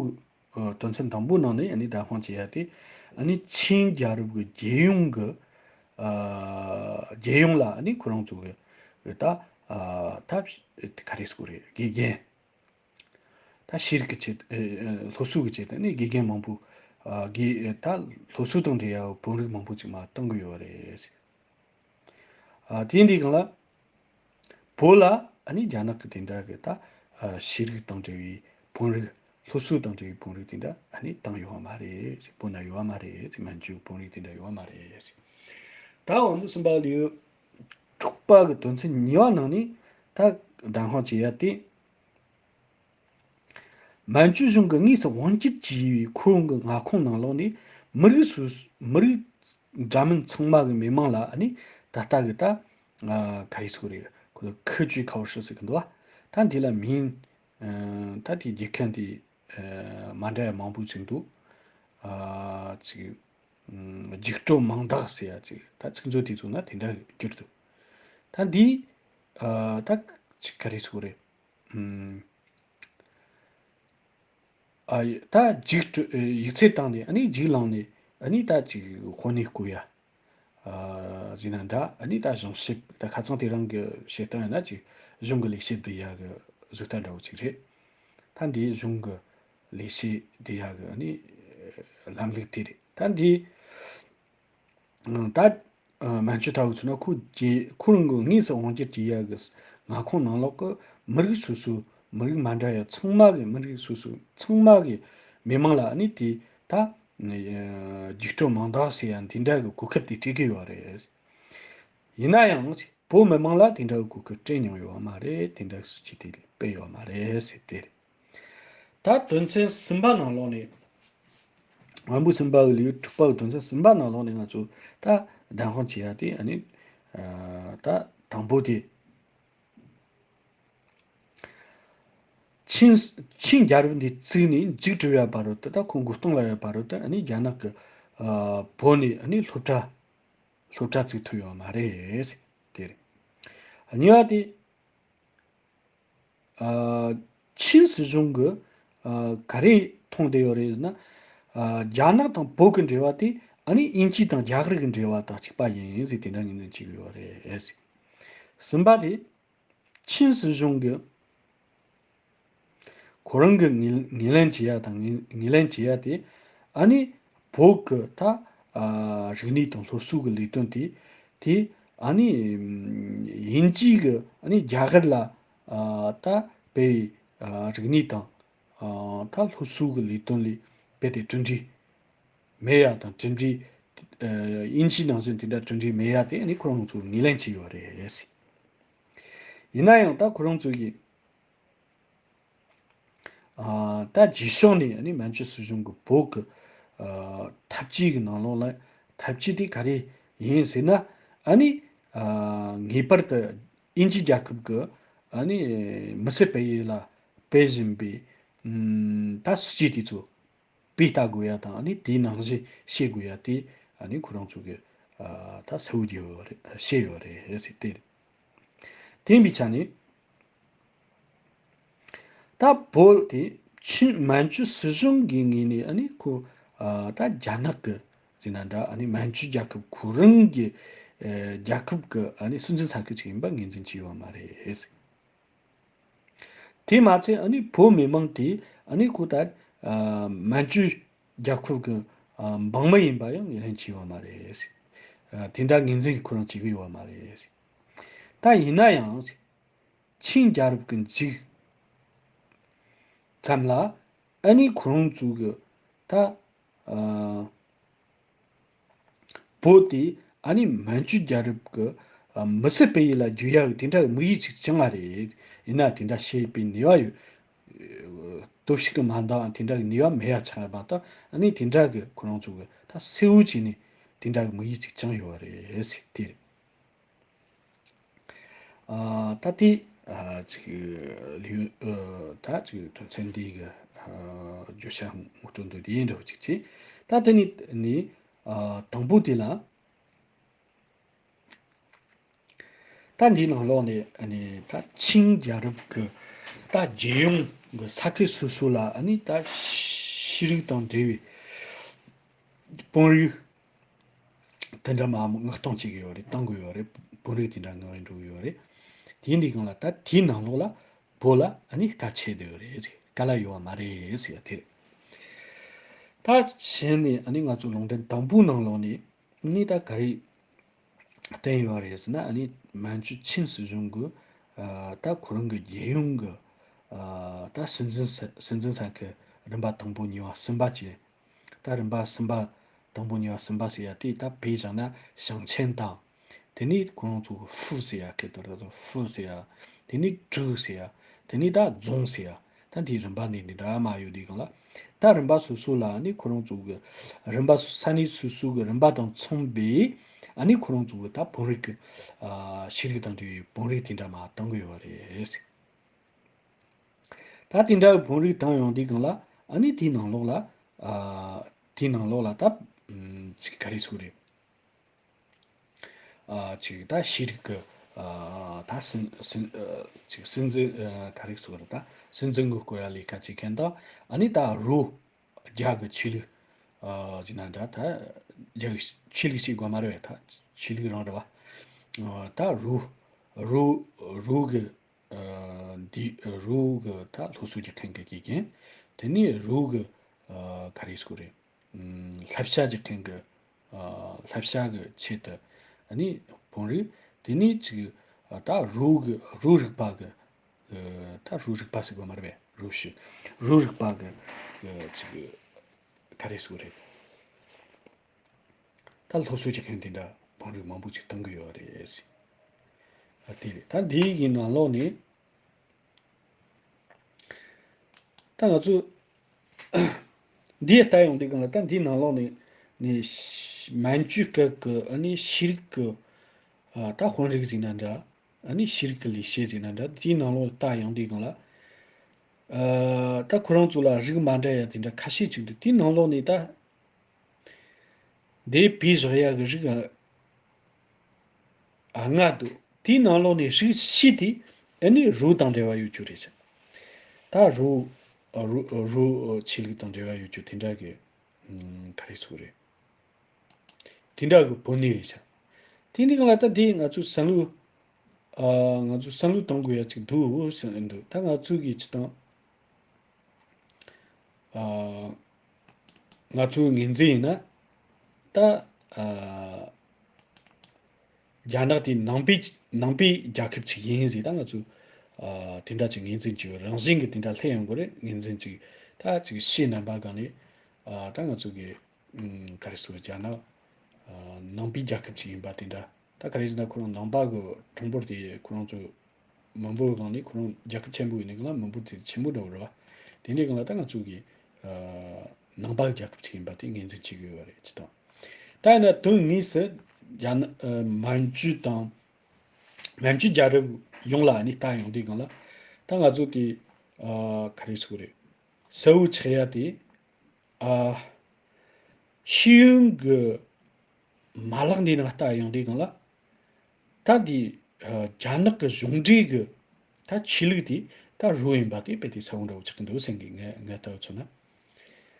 དོན་ཚན་དང་པོ་ནང་ནས་ཨ་ནི་བདེན་དཔང་བྱེད་ཡ་དེ་ཨ་ནི་ཆིན་རྒྱལ་རབས་གི་རྒྱལ་ཡོངས་གི་རྒྱལ་ཡོངས་ལ་ཨ་ནི་ཁོ་རང་ཚོ་གི་ད་ད་ག་རེ་ཟེར་དགོས་རེད། དགེ་རྒན། ད་ཤེས་རིག་གི་ཆེད་ཨེ་ཨེ་སློབ་གསོ་གི་ཆེད་དུ་ནི་དགེ་རྒན་མང་པོ་ཨ་དགེ་ཨེ་ད་སློབ་གསོ་དང་འབྲེལ་ཡ་བོད་རིགས་མང་པོ་ཅིག་མར་བཏང་གི་ཡོད་རེད། ཨ་དེ་འདི་གང་ལ་བོད་ལ་ཨ་ནི་རྒྱ་ནག་གི་དེ་འདྲ་གི་ད་ཨ་ཤེས་རིག་དང་འབྲེལ་བའི་བོད་རིགས་སློབ་གསོ་དང་འབྲེལ་བའི་བོད་རིགས་དེ་འདྲ་ཨ་ནི་བཏང་ཡོད་མ་རེད། བོད་ན་ཡོད་མ་རེད། མན་ཇུ་བོད་རིགས་དེ་འདྲ་ཡོད་མ་རེད། ད་འོ་འདི་གསུམ་པ་ལེའུ་དྲུག་པ་གི་དོན་ཚན་གཉིས་པ་ནང་ནས་ད་བདེན་དཔང་བྱེད་ཡ་དེ། མན་ཇུ་གཞུང་གིས་དངོས་སུ་དབང་སྒྱུར་བྱས་པའི་ཁོ་རང་གི་མངའ་ཁོངས་ནང་ལོགས་ནས་མི་རིགས་སོ་མི་རིགས་འདྲ་མིན་ཚང་མ་གི་མི་མང་ལ་ཨ་ནི་ད་ལྟ་གི་ད་ག་རེ་ཟེར་དགོས་རེད། ཁོ་ཁི་ཅུའི་ཁའོ་ཧྲི་ཟེར་གི་འདུག་བ། ད་འདི་ལ་མིང་ད་དེ་རྒྱལ་ཁབ་འདི་མ་འདྲ་ཡ་མང་པོ་ཅིག་འདུག་ཅིག་འཇིགས་སྤྲོད་མང་དག་ཟེར་ཡ་ཅིག་ད་ཚིག་མཛོད་དེ་ཚོ་ན་དེ་འདྲ་བསྒྱུར་འདུག་ད་འདི་ད་ཅིག་ག་རེ་ཟེར་དགོས་རེད། ཨ་ཡི་ད་འཇིགས་སྤྲོ་ཡིག་ཚད་བཏང་ནས་ཨ་ནི་འཇིགས་སློང་ནས་ཨ་ནི་ད་ཅིག་དཔོན་གནས་བསྐོ་ཡ་ཟེར་ན་འདྲ། ཨ་ནི་ད་གཞུང་ཞབས་ད་ཁ་ཚང་དེ་རང་གི་བཤད་སྟངས་ཡིན་ན་ཅིག་གཞུང་གི་ལས་བྱེད་བསྡུ་ཡ་གི་བཟོ་ལྟ་འདྲ་བོ་ཅིག་རེད། ད་འདི་གཞུང་གི་ལས་བྱེད་བསྡུ་ཡ་གི་ཨ་ནི་ལམ་ལུགས་དེ་རེད། ད་འདི་ད་མན་ཇུ་ལྟ་བུ་ཚོ་ན་ཁོ་རྗེས་ཁོ་རང་གི་དངོས་སུ་དབང་སྒྱུར་བྱེད་ཡ་གི་མངའ་ཁོངས་ནང་ལོགས་ཀྱི་མི་རིགས་སོ་སོ་མི་རིགས་མ་འདྲ་ཡ་ཚང་མ་གི་མི་རིགས་སོ་སོ་ཚང་མ་གི་མི་མང་ལ་ཨ་ནི་དེ་ད་རྒྱུགས་སྤྲོད་མང་དག་ཟེར་ཡ་འདི་འདྲ་གི་གོ་སྐབས་དེ་སྤྲད་ཀྱི་ཡོད་རེད། ཡིན་ན་ཡང་བོད་མི་མང་ལ་དེ་འདྲ་གི་གོ་སྐབས་སྤྲད་མྱོང་ཡོད་མ་རེད། དེ་འདྲ་སྲིད་ཇུས་དེ་སྤེལ་ཡོད་མ་རེད་ཟེར་དེ་རེད། ད་དོན་ཚན་གསུམ་པ་ནང་ལོགས་ནས། དབང་པོ་གསུམ་པ་གི་ལེའུ་དྲུག་པ་གི་དོན་ཚན་གསུམ་པ་ནང་ལོགས་ནས་ང་ཚོ་ད་བདེན་དཔང་བྱེད་ཡ་དེ་ཨ་ནི་ད་དང་པོ་དེ། ཆིན་ཆིན་རྒྱལ་རབས་འདི་བཙུགས་ནས་མཇུག་གྲུབ་ཡ་བར་དུ་ད་ཁོ་མགོ་སྟོང་ལ་ཡ་བར་དུ་ཨ་ནི་རྒྱ་ནག་གི་བོད་ནས་ཨ་ནི་སློབ་གྲྭ་སློབ་གྲྭ་བཙུགས་ཐུབ་ཡོད་མ་རེད། དེ་རེད། གཉིས་པ་དེ། ཨ་ཆིན་སྲིད་གཞུང་གི་ཨ་ག་རེ་མཐོང་བསྡད་ཡོད་རེད་ཟེར་ན། ཨ་རྒྱ་ནག་དང་བོད་ཀྱི་འབྲེལ་བ་དེ་ཨ་ནི་དབྱིན་ཇི་དང་རྒྱ་གར་གྱི་འབྲེལ་བ་དང་གཅིག་པ་ཡིན་ཟེར་དེ་འདྲ་ངོས་འཛིན་བྱེད་ཀྱི་ཡོད་རེད། གསུམ་པ་དེ་ཆིན་སྲིད་གཞུང་གི་ཁོ་རང་གི་ངོས་ངོས་ལེན་བྱེད་ཡ་དང་ངོས་ངོས་ལེན་བྱེད་ཡ་དེ་ཨ་ནི་བོད་ཀྱི་ད་ཨ་རིག་གནས་དང་སློབ་གསོ་གི་ལས་དོན་དེ་དེ་ཨ་ནི་དབྱིན་ཇི་གི་ཨ་ནི་རྒྱ་གར་ལ་ཨ་ད་སྤེལ་བའི་ཨ་རིག་གནས་དང་ཨ་ད་སློབ་གསོ་གི་ལས་དོན་ལས་རྦད་དེ་གྲུབ་འབྲས་མེད་ཡ་དང་། གྲུབ་འབྲས་ཨ་དབྱིན་ཇི་ནང་བཞིན་དེ་འདྲ་གྲུབ་འབྲས་མེད་ཡ་དེ་ཨ་ནི་ཁོ་རང་ཚོ་ངོས་ལེན་བྱས་ཡོད་རེད། ཡིན་ན་ཡང་ད་ཁོ་རང་ཚོ་གིས་ཨ་ད་རྗེས་ཕྱོགས་ནས་ཨ་ནི་མན་ཇུ་སྲིད་གཞུང་གི་བོད་ཀྱི་ཨ་འཐབ་ཇུས་ཀྱི་ནང་ལོགས་ལ་འཐབ་ཇུས་དེ་ག་རེ་ཡིན་ཟེར་ན། ཨ་ནི་ཨ་ངེས་པར་དུ་དབྱིན་ཇི་རྒྱལ་ཁབ་ཀྱི་ཨ་ནི་མི་ཚེ་སྤེལ་ཡུལ་ལ་སྤེལ་བཞིན་པའི་ཨམ་ད་སྲིད་ཇུས་དེ་ཚོ་སྤེལ་ལྟ་དགོས་ཡ་དང་། ཨ་ནི་དེའི་ནང་བཞིན་བྱེད་དགོས་ཡ་དེ་ཨ་ནི་ཁོ་རང་ཚོ་གི་ཨ་ད་གསལ་བོ་བརྗོད་ཡོད་རེད། བཤད་ཡོད་རེད་ཟེར་ཏེ། དེ་ཡིན་པའི་ཆ་ནས་ད་བོད་དེ་ཆིན་མན་ཇུ་སྲིད་གཞུང་གི་ངོས་ནས་ཨ་ནི་ཁོ་ཨ་ད་རྒྱ་ནག་གི་ ཟེར་ན་འདྲ། ཨ་ནི་མན་ཇུ་རྒྱལ་ཁབ་ཁོ་རང་གི་ཨ་རྒྱལ་ཁབ་ཀྱི་ཨ་ནི་སྲིད་འཛིན་ས་ཁུལ་ཅིག་ཡིན་པ་ངོས་འཛིན་བྱས་ཡོད་མ་རེད། དེ་མ་ཚད་ཨ་ནི་བོད་མི་མང་དེ་ཨ་ནི་ཁོ་ད་ཨ་མན་ཇུ་རྒྱལ་ཁབ་ཀྱི་ཨ་འབངས་མི་ཡིན་པ་ཡང་ངོས་ལེན་བྱས་ཡོད་མ་རེད། ཨ་དེ་འདྲ་ངོས་འཛིན་ཁོ་རང་བྱེད་ཀྱི་ཡོད་མ་རེད། ད་ཡིན་ན་ཡང་ཆིང་རྒྱལ་རབས་ཀྱི་མཇུག་ཙམ་ལ་ཨ་ནི་ཁོ་རང་ཚོ་གི་ད་ཨ་བོད་དེ་ཨ་ནི་མན་ཇུ་རྒྱལ་རབས་ཀྱི་ཨ་མི་སེར་སྤེལ་ཡུལ་ལ་བསྒྱུར་ཡག་གི་དེ་འདྲ་གི་དམིགས་ཡུལ་ཅིག་བཅངས་པ་རེད། ཡིན་ན་དེ་འདྲ་བྱེད་པའི་ནུས་པ་ཡོད། སྟོབས་ཤུགས་ཀྱིས་མ་འདང་དེ་འདྲ་གི་ནུས་པ་མེད་ཡ་ཆགས་པ་དང་། ཨ་ནི་དེ་འདྲ་གི་ཁོ་རང་ཚོ་གི་ད་གསལ་བོ་བྱས་ནས་དེ་འདྲ་གི་དམིགས་ཡུལ་ཅིག་བཅངས་ཡོད་པ་རེད་ཟེར། དེ་རེད། ཨ་ད་དེ་ཨ་ཅིག་ལིའུ་ཨ་ད་ཅིག་དོན་ཚན་འདི་གི་ཨ་བརྗོད་བྱ་ངོ་སྤྲོད་འདི་དེ་འདྲ་བོ་ཅིག་བྱས། ད་དེ་ནས་ནི་ཨ་དང་པོ་དེ་ལ། ད་འདིའི་ནང་ལོགས་ནས་ཨ་ནི་ད་ཆིང་རྒྱལ་རབས་ཀྱི་ད་རྒྱལ་ཡོངས་ཀྱི་ས་ཁུལ་སོ་སོ་ལ་ཨ་ནི་ད་ཤེས་རིག་དང་འབྲེལ་བའི་དཔོན་རིགས་དེ་འདྲ་མང་པོ་མངགས་གཏོང་བྱེད་ཀྱི་ཡོད་རེད། གཏོང་གི་ཡོད་རེད། དཔོན་རིགས་དེ་འདྲ་མངགས་འགྲོ་གི་ཡོད་རེད། དེ་འདི་སྒང་ལ་ད་དེའི་ནང་ལོགས་ལ་བོད་ལ་ཨ་ནི་དཀའ་ཆེ་བསྡད་ཡོད་རེད། དཀའ་ལས་ཡོད་པ་མ་རེད་ཟེར་ཡ་དེ་རེད། ད་གཞི་ནས་ཨ་ནི་ང་ཚོ་ལུང་འདྲེན་དང་པོའི་ནང་ལོགས་ནས་ནི་ད་ག་རེ་བསྟན་ཡོད་རེད་ཟེར་ན། ཨ་ནི་མན་ཇུ་ཆིན་སྲིད་གཞུང་གི་ཨ་ད་ཁོ་རང་གི་རྒྱལ་ཡོངས་ཀྱི་ཨ་ད་སྲིད་འཛིན་ས་སྲིད་འཛིན་ས་ཁུལ་རིམ་པ་དང་པོ་གཉིས་པ་གསུམ་པ་བཅས། ད་རིམ་པ་གསུམ་པ་དང་པོ་གཉིས་པ་གསུམ་པ་ཟེར་ཡ་དེ་ད་བོད་བྱས་ན་ཞིང་ཆེན་དང་། དེ་ནས་ཁོ་རང་ཚོ་གི་ཧྥུ་ཟེར་ཡ། སྐད་དོད་ར་ཚོ་ཧྥུ་ཟེར་ཡ། དེ་ནས་ཀྲུའུ་ཟེར་ཡ། དེ་ནས་ད་རྫོང་ཟེར་ཡ། ད་འདིའི་རིམ་པ་ནས་འདི་འདྲ་མ་ཡོད་དུས་སྒང་ལ། ད་རིམ་པ་སོ་སོ་ལ་ནི་ཁོ་རང་ཚོ་གི་རིམ་པ་སོ་ས་གནས་སོ་སོ་གི་རིམ་པ་དང་མཚུངས་པའི་ཨ་ནི་ཁོ་རང་ཚོ་གི་ད་བོད་རིགས་ཀྱི་ཨ་ཤེས་རིག་དང་འབྲེལ་བའི་བོད་རིགས་དེ་འདྲ་མ་བཏང་གི་ཡོད་རེད། ད་དེ་འདྲ་བོད་རིགས་བཏང་ཡོང་དུས་སྒང་ལ་ཨ་ནི་དེའི་ནང་ལོགས་ལ་ཨ་དེའི་ནང་ལོགས་ལ་ད་ཨམ་ཅིག་ག་རེ་ཟེར་དགོས་རེད། ཨ་ཅིག་ད་ཤེས་རིག་གི་ཨ་ད་སྲིད་སྲིད་ཨ་ཅིག་སྲིད་འཛིན་ཨ་ག་རེ་ཟེར་དགོས་རེད། ད་སྲིད་འཛིན་གི་སྐོར་ཡ་ལས་ཀ་བྱེད་མཁན་དང་། ཨ་ནི་ད་རུ་རྒྱ་གི་ཆོས་ལུགས་ཨ་ཅིག་ན་འདྲ། ད་རྒྱ་གི་ཆོས་ལུགས་ཞིག་དགོས་མ་རེད་པས། ད་ཆོས་ལུགས་རང་རེད་པ། ཨ་ད་རུ་རུ་རུ་གི་ཨ་འདི་རུ་གི་ད་སློབ་གསོ་རྒྱག་མཁན་གི་དགེ་རྒན། དེ་ནས་རུ་གི་ཨ་ག་རེ་ཟེར་དགོས་རེད། ཨམ་བསླབ་བྱ་རྒྱག་མཁན་གི་ཨ་བསླབ་བྱ་གི་ཆེད་དུ་ཨ་ནི་བོད་རིགས། དེ་ནས་ཅིག་ཨ་ད་རུ་གི་རུ་རིག་པ་གི་ཨ་ད་རུ་རིག་པ་ཟེར་དགོས་མ་རེད་པས། རུ་ཞུ་རུ་རིག་པ་གི་ཨ་ཅིག་ག་རེ་ཟེར་དགོས་རེད། ད་སློབ་གསོ་བྱེད་མཁན་དེ་འདྲ་བོད་རིགས་མང་པོ་ཅིག་བཏང་གི་ཡོད་རེད། ཨ་དེ་རེད། ད་འདི་ཡི་ནང་ལོགས་ནས་ད་ང་ཚོ་འདི་ལྟ་ཡོང་དུས་སྒང་ལ། ད་འདིའི་ནང་ལོགས་ནས་ནས་མན་ཇུ་སྐད་ཀྱི་ཨ་ནི་ཤེས་རིག་གི་ཨ་ད་དཔོན་རིགས་ཟེར་ན་འདྲ། ཨ་ནི་ཤེས་རིག་གི་ལས་བྱེད་ཟེར་ན་འདྲ། འདིའི་ནང་ལོགས་ལ་ལྟ་ཡོང་དུས་སྒང་ལ། ཨ་ད་ཁོ་རང་ཚོ་ལ་རིགས་མ་འདྲ་ཡ་དེ་འདྲ་ཁ་ཤས་ཅིག་འདུག་དེའི་ནང་ལོགས་ནས་ད། འདི་བོད་བཞག་ཡག་གི་རིགས་ལྔ་འདུག་དེའི་ནང་ལོགས་ནས་རིགས་བཞི་དེ་ཨ་ནི་རུ་དང་འབྲེལ་བ་ཡོད་རྒྱུ་རེད་ཤག་ད་རུ་རུ་རུ་ཆོས་ལུགས་དང་འབྲེལ་བ་ཡོད་རྒྱུ་དེ་འདྲ་གི་ག་རེ་ཟེར་དགོས་རེད། དེ་འདྲ་གི་བོད་ནས་རེད་ཤག་དེ་འདི་ག་ལ་ད་འདི་ང་ཚོའི་བསམ་བློ་ཨ་ང་ཚོ་བསམ་བློ་གཏོང་དགོས་ཡ་ཅིག་འདུག་ཟེར་འདུག་ད་ང་ཚོ་གི་སྤྱིར་བཏང་ཨ་ང་ཚོའི་ངོས་འཛིན་ཡིན་ན། ད་ཨ་རྒྱ་ནག་དེ་ནང་པའི་ནང་པའི་རྒྱལ་ཁབ་ཅིག་ཡིན་ཟེར། ད་ང་ཚོས་ཨ་དེ་འདྲ་ཅིག་ངོས་འཛིན་བྱས་ཡོད། རང་བཞིན་གྱི་དེ་འདྲ་སླེབས་ཡོང་གི་རེད། ངོས་འཛིན་ཅིག་ད་ཅིག་ཕྱི་རྣམ་པ་སྒང་ནས་ཨ་ད་ང་ཚོ་གི་ཨམ་ག་རེ་ཟེར། རྒྱ་ནག་ཨ་ནང་པའི་རྒྱལ་ཁབ་ཅིག་ཡིན་པ་དེ་འདྲ། ད་ག་རེ་ཟེར་ན་ཁོ་རང་ནང་པ་གི་གྲངས་འབོར་དེ་ཁོ་རང་ཚོ་མི་འབོར་སྒང་ནས་ཁོ་རང་རྒྱལ་ཁབ་ཆེན་པོ་ཡིན་ནའི་སྒང་ལ་མི་འབོར་དེ་ཆེན་པོ་འདྲ་བོ་རེད་པ། དེ་འདྲའི་སྒང་ལ་ད་ང་ཚོ་གི་ཨ་ནང་པ་གི་རྒྱལ་ཁབ་ཅིག་ཡིན་པ་དེ་ངོས་འཛིན་བྱེད་དགོས་པ་རེད། སྤྱིར་བཏང་། ད་ཡིན་ན་དོན་དངོས་སུ་རྒྱ་ནག་ཨ་མན་ཇུ་དང་མན་ཇུ་རྒྱལ་རབས་ཡོངས་ལ་ནི་ལྟ་ཡོང་དུས་སྒང་ལ། ད་ང་ཚོ་དེ་ཨ་ག་རེ་ཟེར་དགོས་རེད། གསལ་བོ་ཆགས་ཡ་དེ། ཨ་ཤེས་ཡོན་གྱི་མ་ལག་འདི་ནང་ལྟ་ཡོང་དུས་སྒང་ལ། ད་འདི་ཨ་རྒྱ་ནག་གི་གཞུང་འབྲེལ་གྱི་ད་ཆོས་ལུགས་དེ་ད་རུ་ཡིན་པ་དེ་དཔེ་དེ་གསལ་བོ་འདྲ་བོ་ཆགས་ཀྱི་འདུག་སེམས་ཀྱི་ངས་ངས་ལྟ་བུ་མཚོན་ན།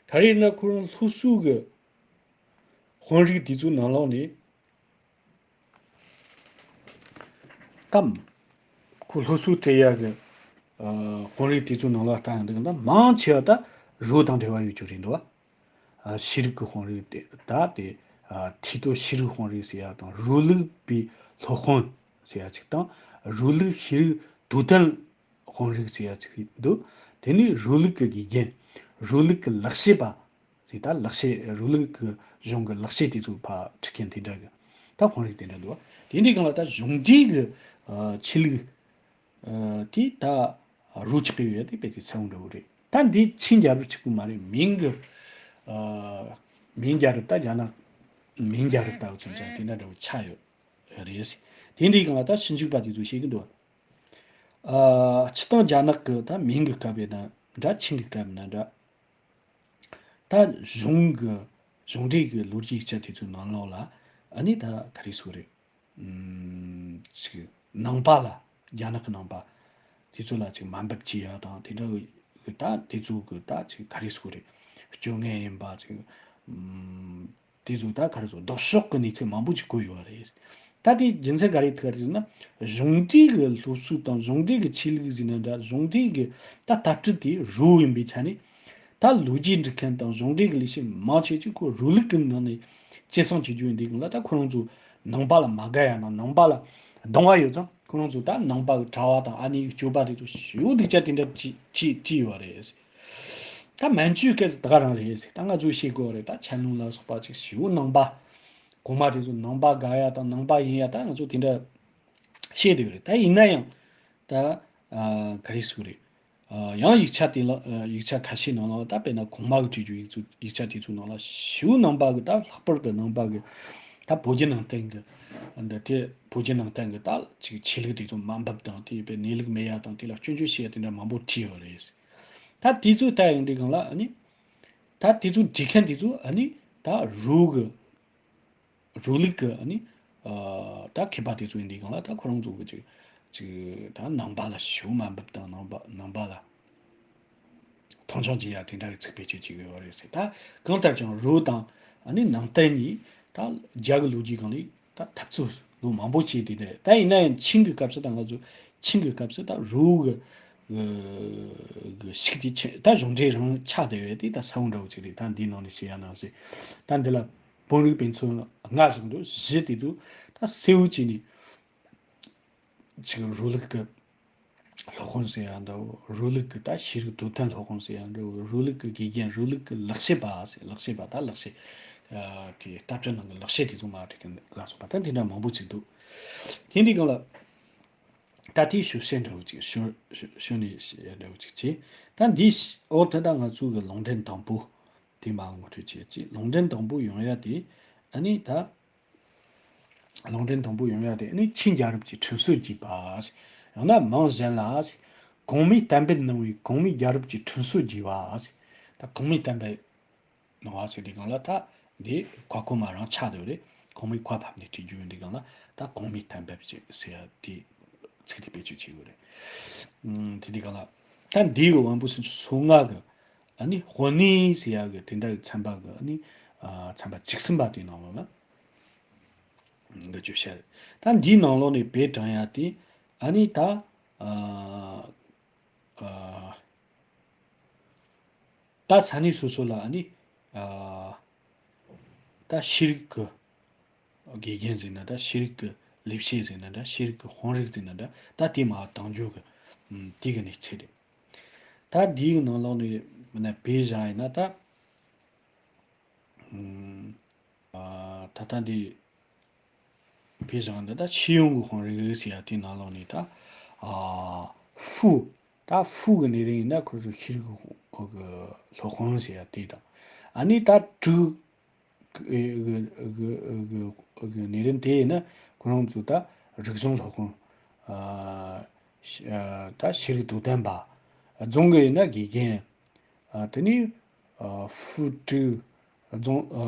ག་རེ་ཡིན་ན་ཁོ་རང་སློབ་གསོ་གི་ དཔོན་རིགས་དེ་ཚོའི་ནང་ལོགས་ནས་ད་ཁོ་སློབ་གསོ་སྤྲད་ཡག་གི་ཨ་དཔོན་རིགས་དེ་ཚོའི་ནང་ལ་ལྟ་ཡང་འདུག་ན་མང་ཆེ་བ་ད་རོ་དང་འབྲེལ་བ་ཡོད་རྒྱུ་རེད་འདུག་ཨ་ཤེས་རིག་གི་དཔོན་རིགས་དེ་ད་དེ་ཨ་མཐིལ་རྟོགས་ཤེས་རིག་དཔོན་རིགས་ཟེར་ཡག་དང་རོ་ལུག་པའི་སློབ་དཔོན་ཟེར་ཡག་ཅིག་དང་རོ་ལུག་ཤེས་རིག་དོ་དམ་དཔོན་རིགས་ཟེར་ཡག་ཅིག་འདུག་དེ་ནས་རོ་ལུག་གི་དགེ་རྒན། རོ་ལུག་གི་ལག་ཤེས་པ་ཟེར། ད་ལག་ཤེས་རོ་ལུག་གི་གཞུང་གི་ལག་ཤེས་དེ་ཚོ་ཕར་ཁྲིད་མཁན་དེ་འདྲ་གི་ད་དཔོན་རིགས་དེ་འདྲ་འདུག་དེ་འདྲའི་སྒང་ལ་ད་གཞུང་འབྲེལ་གི་ཨ་ཆོས་ལུགས་ཨ་དེ་ད་རོ་ཆགས་ཀྱི་ཡོད་དེ་དཔེ་དེ་ཚ་བོ་འདྲ་བོ་རེད། ད་འདི་ཆིན་རྒྱལ་རབས་གཅིག་པུ་མ་རེད། མིང་གི་ཨ་མིང་རྒྱལ་རབས། ད་རྒྱ་ནག་མིང་རྒྱལ་རབས་ལྟ་བུ་ཙམ་ཙམ་དེ་འདྲ་འདྲ་བོ་ཆགས་ཡོད་རེད། དེ་འདྲའི་སྒང་ལ་ད་ཞིབ་འཇུག་པ་དེ་ཚོས་བཤད་ཀྱི་འདུག་ཨ་སྤྱིར་བཏང་རྒྱ་ནག་གི་ད་མིང་གི་སྐབས་ཡིན་ན་འདྲ། ཆིན་གི་སྐབས་ཡིན་ན་འདྲ། ད་གཞུང་གི་གཞུང་འབྲེལ་གི་ལོ་རྒྱུས་ཡིག་ཆ་དེ་ཚོའི་ནང་ལོགས་ལ་ཨ་ནི་ད་ག་རེ་ཟེར་དགོས་རེད། ཨམ་ཅིག་ནང་པ་ལ་རྒྱ་ནག་གི་ནང་པ་དེ་ཚོ་ལ་ཅིག་དམའ་འབེབས་བྱེད་ཡ་དང་དེ་འདྲ་གི་ད་དེ་ཚོ་གི་ད་ཅིག་ག་རེ་ཟེར་དགོས་རེད། སྤྱོད་ངན་ཡིན་པ་ཅིག་ཨམ། དེ་ཚོ་ད་ག་རེ་ཟེར། ལྡོག་ཕྱོགས་ཀྱི་གནས་ཚུལ་མང་པོ་ཅིག་གོ་ཡོད་རེད། ད་དེ་རྒྱུ་མཚན་ག་རེ་ཐུག་རེད་ཟེར་ན། གཞུང་འབྲེལ་གྱི་སློབ་གསོ་དང་གཞུང་འབྲེལ་གྱི་ཆོས་ལུགས་ཟེར་ན་འདྲ། གཞུང་འབྲེལ་གྱི་ད་ལྟ་གྲུབ་དེ་རོ་ཡིན་པའི་ཆ་ནས། ད་ལོ་རྒྱུས་འབྲི་མཁན་དང་གཞུང་འབྲེལ་གྱི་ལས་བྱེད་མང་ཆེ་ཅིག་ཁོ་རོ་ལུག་གི་ནང་ནས་སྐྱེད་སྲིང་བྱེད་རྒྱུ་ཡིན་དུས་སྒང་ལ། ད་ཁོ་རང་ཚོ་ནང་པ་ལ་མ་དགའ་ཡ་དང་ནང་པ་ལ་སྡང་བ་ཡོད་ཙང་། ཁོ་རང་ཚོ་ད་ནང་པ་གི་གྲྭ་བ་དང་ཨ་ནེ་གི་སྤྱོད་པ་དེ་ཚོ་ཞེ་པོ་སྡུག་ཅག་དེ་འདྲ་བྱེད་བྱེད་བྱེད་ཡོད་རེད། ད་མན་ཇུའི་སྐད་ཆ་ད་ག་རང་རེད་ཟེར། ད་ང་ཚོས་ཤེས་དགོས་རེད། ད་ཆན་ལུང་ལ་སོགས་པ་ཅིག་ཞེ་པོ་ནང་པ། གོང་མ་དེ་ཚོ་ནང་པ་དགའ་ཡ་དང་ནང་པ་ཡིན་ཡ་ད་ང་ཚོ་དེ་འདྲ་ཤེས་བསྡད་ཡོད་རེད། ད་ཡིན་ན་ཡང་ད་ཨ་ག་རེ་ཟེར་དགོས་རེད། ཨ་ཡང་ཡིག་ཆ་དེ་ལ་ཨ་ཡིག་ཆ་ཁ་ཤས་ནང་ལ། ད་དཔེར་ན་གོང་མ་གིས་བྲིས་རྒྱུ་ཡིག་ཚོ་ཡིག་ཆ་དེ་ཚོ་ནང་ལ་ཞེ་པོ་ནང་པ་གི། ད་ལྷག་པར་དུ་ནང་པ་གི་ད་བོད་བརྒྱུད་ནང་བསྟན་གི་འདི་དེ་བོད་བརྒྱུད་ནང་བསྟན་གི་ད་ཅིག་ཆོས་ལུགས་དེ་ཚོ་དམའ་འབེབས་དང་། དེ་ཡིན་པའི་གནས་ལུགས་མེད་ཡ་དང་། དེ་ལ་སྐྱོན་བརྗོད་བྱེད་ཡ་དེ་འདྲ་མང་པོ་བྲིས་ཡོད་རེད། ད་དེ་ཚོ་ལྟ་ཡོང་དུས་སྒང་ལ་ཨ་ནི། ད་དེ་ཚོ་བྲིས་མཁན་དེ་ཚོ་ཨ་ནི་ད་རོ་གི་རོ་ལུག་གི་ཨ་ནི་ཨ་ད་མཁས་པ་དེ་ཚོ་ཡིན་དུས་སྒང་ལ། ད་ཁོ་རང་ཚོ་གི་ཅིག་ཅིག་ད་ནང་པ་ལ་ཞེ་པོ་དམའ་འབེབས་དང་། ནང་པ་ནང་པ་ལ་མཐོང་ཆུང་བྱེད་ཡ་དེ་འདྲ་གི་ཚིག་བེད་སྤྱོད་བྱེད་ཀྱི་ཡོད་རེད་ཟེར། ད་གང་ལྟར་ཀྱང་རོ་དང་ཨ་ནི་ནང་བསྟན་གཉིས་ད་རྒྱ་གི་ལོ་རྒྱུས་སྒང་ལ་ད་འཐབ་རྩོད་ལོ་མང་པོ་བྱས་དེ་རེད། ད་ཡིན་ན་ཡང་ཆིན་གྱི་སྐབས་སུ། ད་ང་ཚོ་ཆིན་གྱི་སྐབས་སུ་ད་རོ་གི་གི་ཤུགས་དེ་ཆེ། ད་གཞུང་འབྲེལ་རང་ཆགས་བསྡད་ཡོད་དེ་ད་ས་བོན་འདྲ་བོ་ཅིག་རེད། ད་འདིའི་ནང་ནས་བཤད་ཡ་ནང་བཞིན། ད་འདི་ལ་དཔོན་རིགས་དཔེ་མཚོན་ལྔ་བཞག་འདུག་བཞི་དེ་ཚོ་ད་གསལ་བོ་བྱས་ནས་ཅིག་རོ་ལུག་གི་སློབ་དཔོན་ཟེར་ཡ་འདྲ་བོ། རོ་ལུག་གི་ད་ཤེས་རིག་དོ་དམ་སློབ་དཔོན་ཟེར་ཡ་འདྲ་བོ། རོ་ལུག་གི་དགེ་རྒན། རོ་ལུག་གི་ལག་ཤེས་པ་ཟེར། ལག་ཤེས་པ་ད་ལག་ཤེས་ཨ་དེ་ལྟ་སྤྱོད་ནང་གི་ལག་ཤེས་དེ་ཚོ་མ་འགྲིག་གི་ལ་སོགས་པ་ད་འདི་འདྲ་མང་པོ་ཅིག་འདུག་དེ་འདི་སྒང་ལ་ད་དེའི་ཞུ་བཤད་འདྲ་བོ་ཅིག་ཞུ་ཞུ་ཞུ་ནས་འདྲ་བོ་ཅིག་བྱས། ད་འདིའི་འོ་ད་ད་ང་ཚོ་གི་ལུང་འདྲེན་དང་པོ་དེ་མར་ངོ་སྤྲོད་བྱས་ཅིག་ལུང་འདྲེན་དང་པོ་ཡོང་ཡ་དེ་ཨ་ནི་ད། ལུང་འདྲེན་དང་པོ་ཡོང་ཡ་དེ་ནི་ཆིན་རྒྱལ་རབས་ཀྱི་ཁྲིམས་སྲོལ་བརྒྱུད་པ། ཡང་ན་མིང་གཞན་ལ་གོང་མའི་གཏན་འབེབས་གནང་བའི་གོང་མའི་རྒྱལ་རབས་ཀྱི་ཁྲིམས་སྲོལ་བརྒྱུད་པ། ད་གོང་མའི་གཏན་འབེབས་གནང་བ་ཟེར་དུས་སྒང་ལ་ད་འདི་ཁ་ཁོ་མ་རང་ཆགས་བསྡད་ཡོད་རེད། གོང་མའི་ཁ་ཕབ་ནས་བྲིས་རྒྱུ་ཡིན་དུས་སྒང་ལ་ད་གོང་མའི་གཏན་འབེབས་ཀྱི་ཟེར་ཡ་དེ་ཚིག་དེ་བེད་སྤྱོད་བྱེད་དགོས་རེད། ཨུམ། དེ་དུས་སྒང་ལ་ད་འདི་གི་དབང་པོ་སུམ་ཅུ་སོ་ལྔ་གི་ཨ་ནི་དཔོན་གནས་ཟེར་ཡ་གི་དེ་འདྲ་གི་ཚན་པ་གི་ཨ་ནི་ཨ་ཚན་པ་བཅུ་གསུམ་པ་དེའི་ནང་ལོགས་ལ། འདི་བརྗོད་བྱ་རེད། ད་འདིའི་ནང་ལོགས་ནས་དཔེ་དྲངས་ཡ་དེ་ཨ་ནི་ད་ཨ་ཨ་ད་ས་གནས་སོ་སོ་ལ་ཨ་ནི་ཨ་ད་ཤེས་རིག་གི་དགེ་རྒན་ཟེར་ན་འདྲ། ཤེས་རིག་གི་ལས་བྱེད་ཟེར་ན་འདྲ། ཤེས་རིག་གི་དཔོན་རིགས་ཟེར་ན་འདྲ། ད་དེ་མར་གཏོང་རྒྱུ་གི་ཨམ་དེ་གི་གནས་ཚུལ་རེད། ད་འདིའི་ནང་ལོགས་ནས་མིན་ན་དཔེ་བཞག་ཡིན་ན་ད། ཨ་ད་ལྟ་འདི་དཔེ་བཞག་འདི་ད་ཤེས་ཡོན་གྱི་དཔོན་རིགས་ཟེར་ཡ་དེའི་ནང་ལོགས་ནས་ད་ཨ་ཧྥུ། ད་ཧྥུ་གི་ནེ་རིང་ཡིན་ན་ཁོ་ཚོ་ཤེས་རིག་གི་སློབ་དཔོན་ཟེར་ཡ་དེ་དང་། ཨ་ནི་ད་ཀྲུའུ་གི་ནེ་རིང་དེ་ཡིན་ན་ཁོ་རང་ཚོ་ད་རིག་གཞུང་སློབ་དཔོན། ཨ་ད་ཤེས་རིག་དོ་དམ་པ། རྫོང་གི་ཡིན་ན་དགེ་རྒན། ཨ་དེ་ནས་ཨ་ཧྥུ་ཀྲུའུ་རྫོང་། ཨ་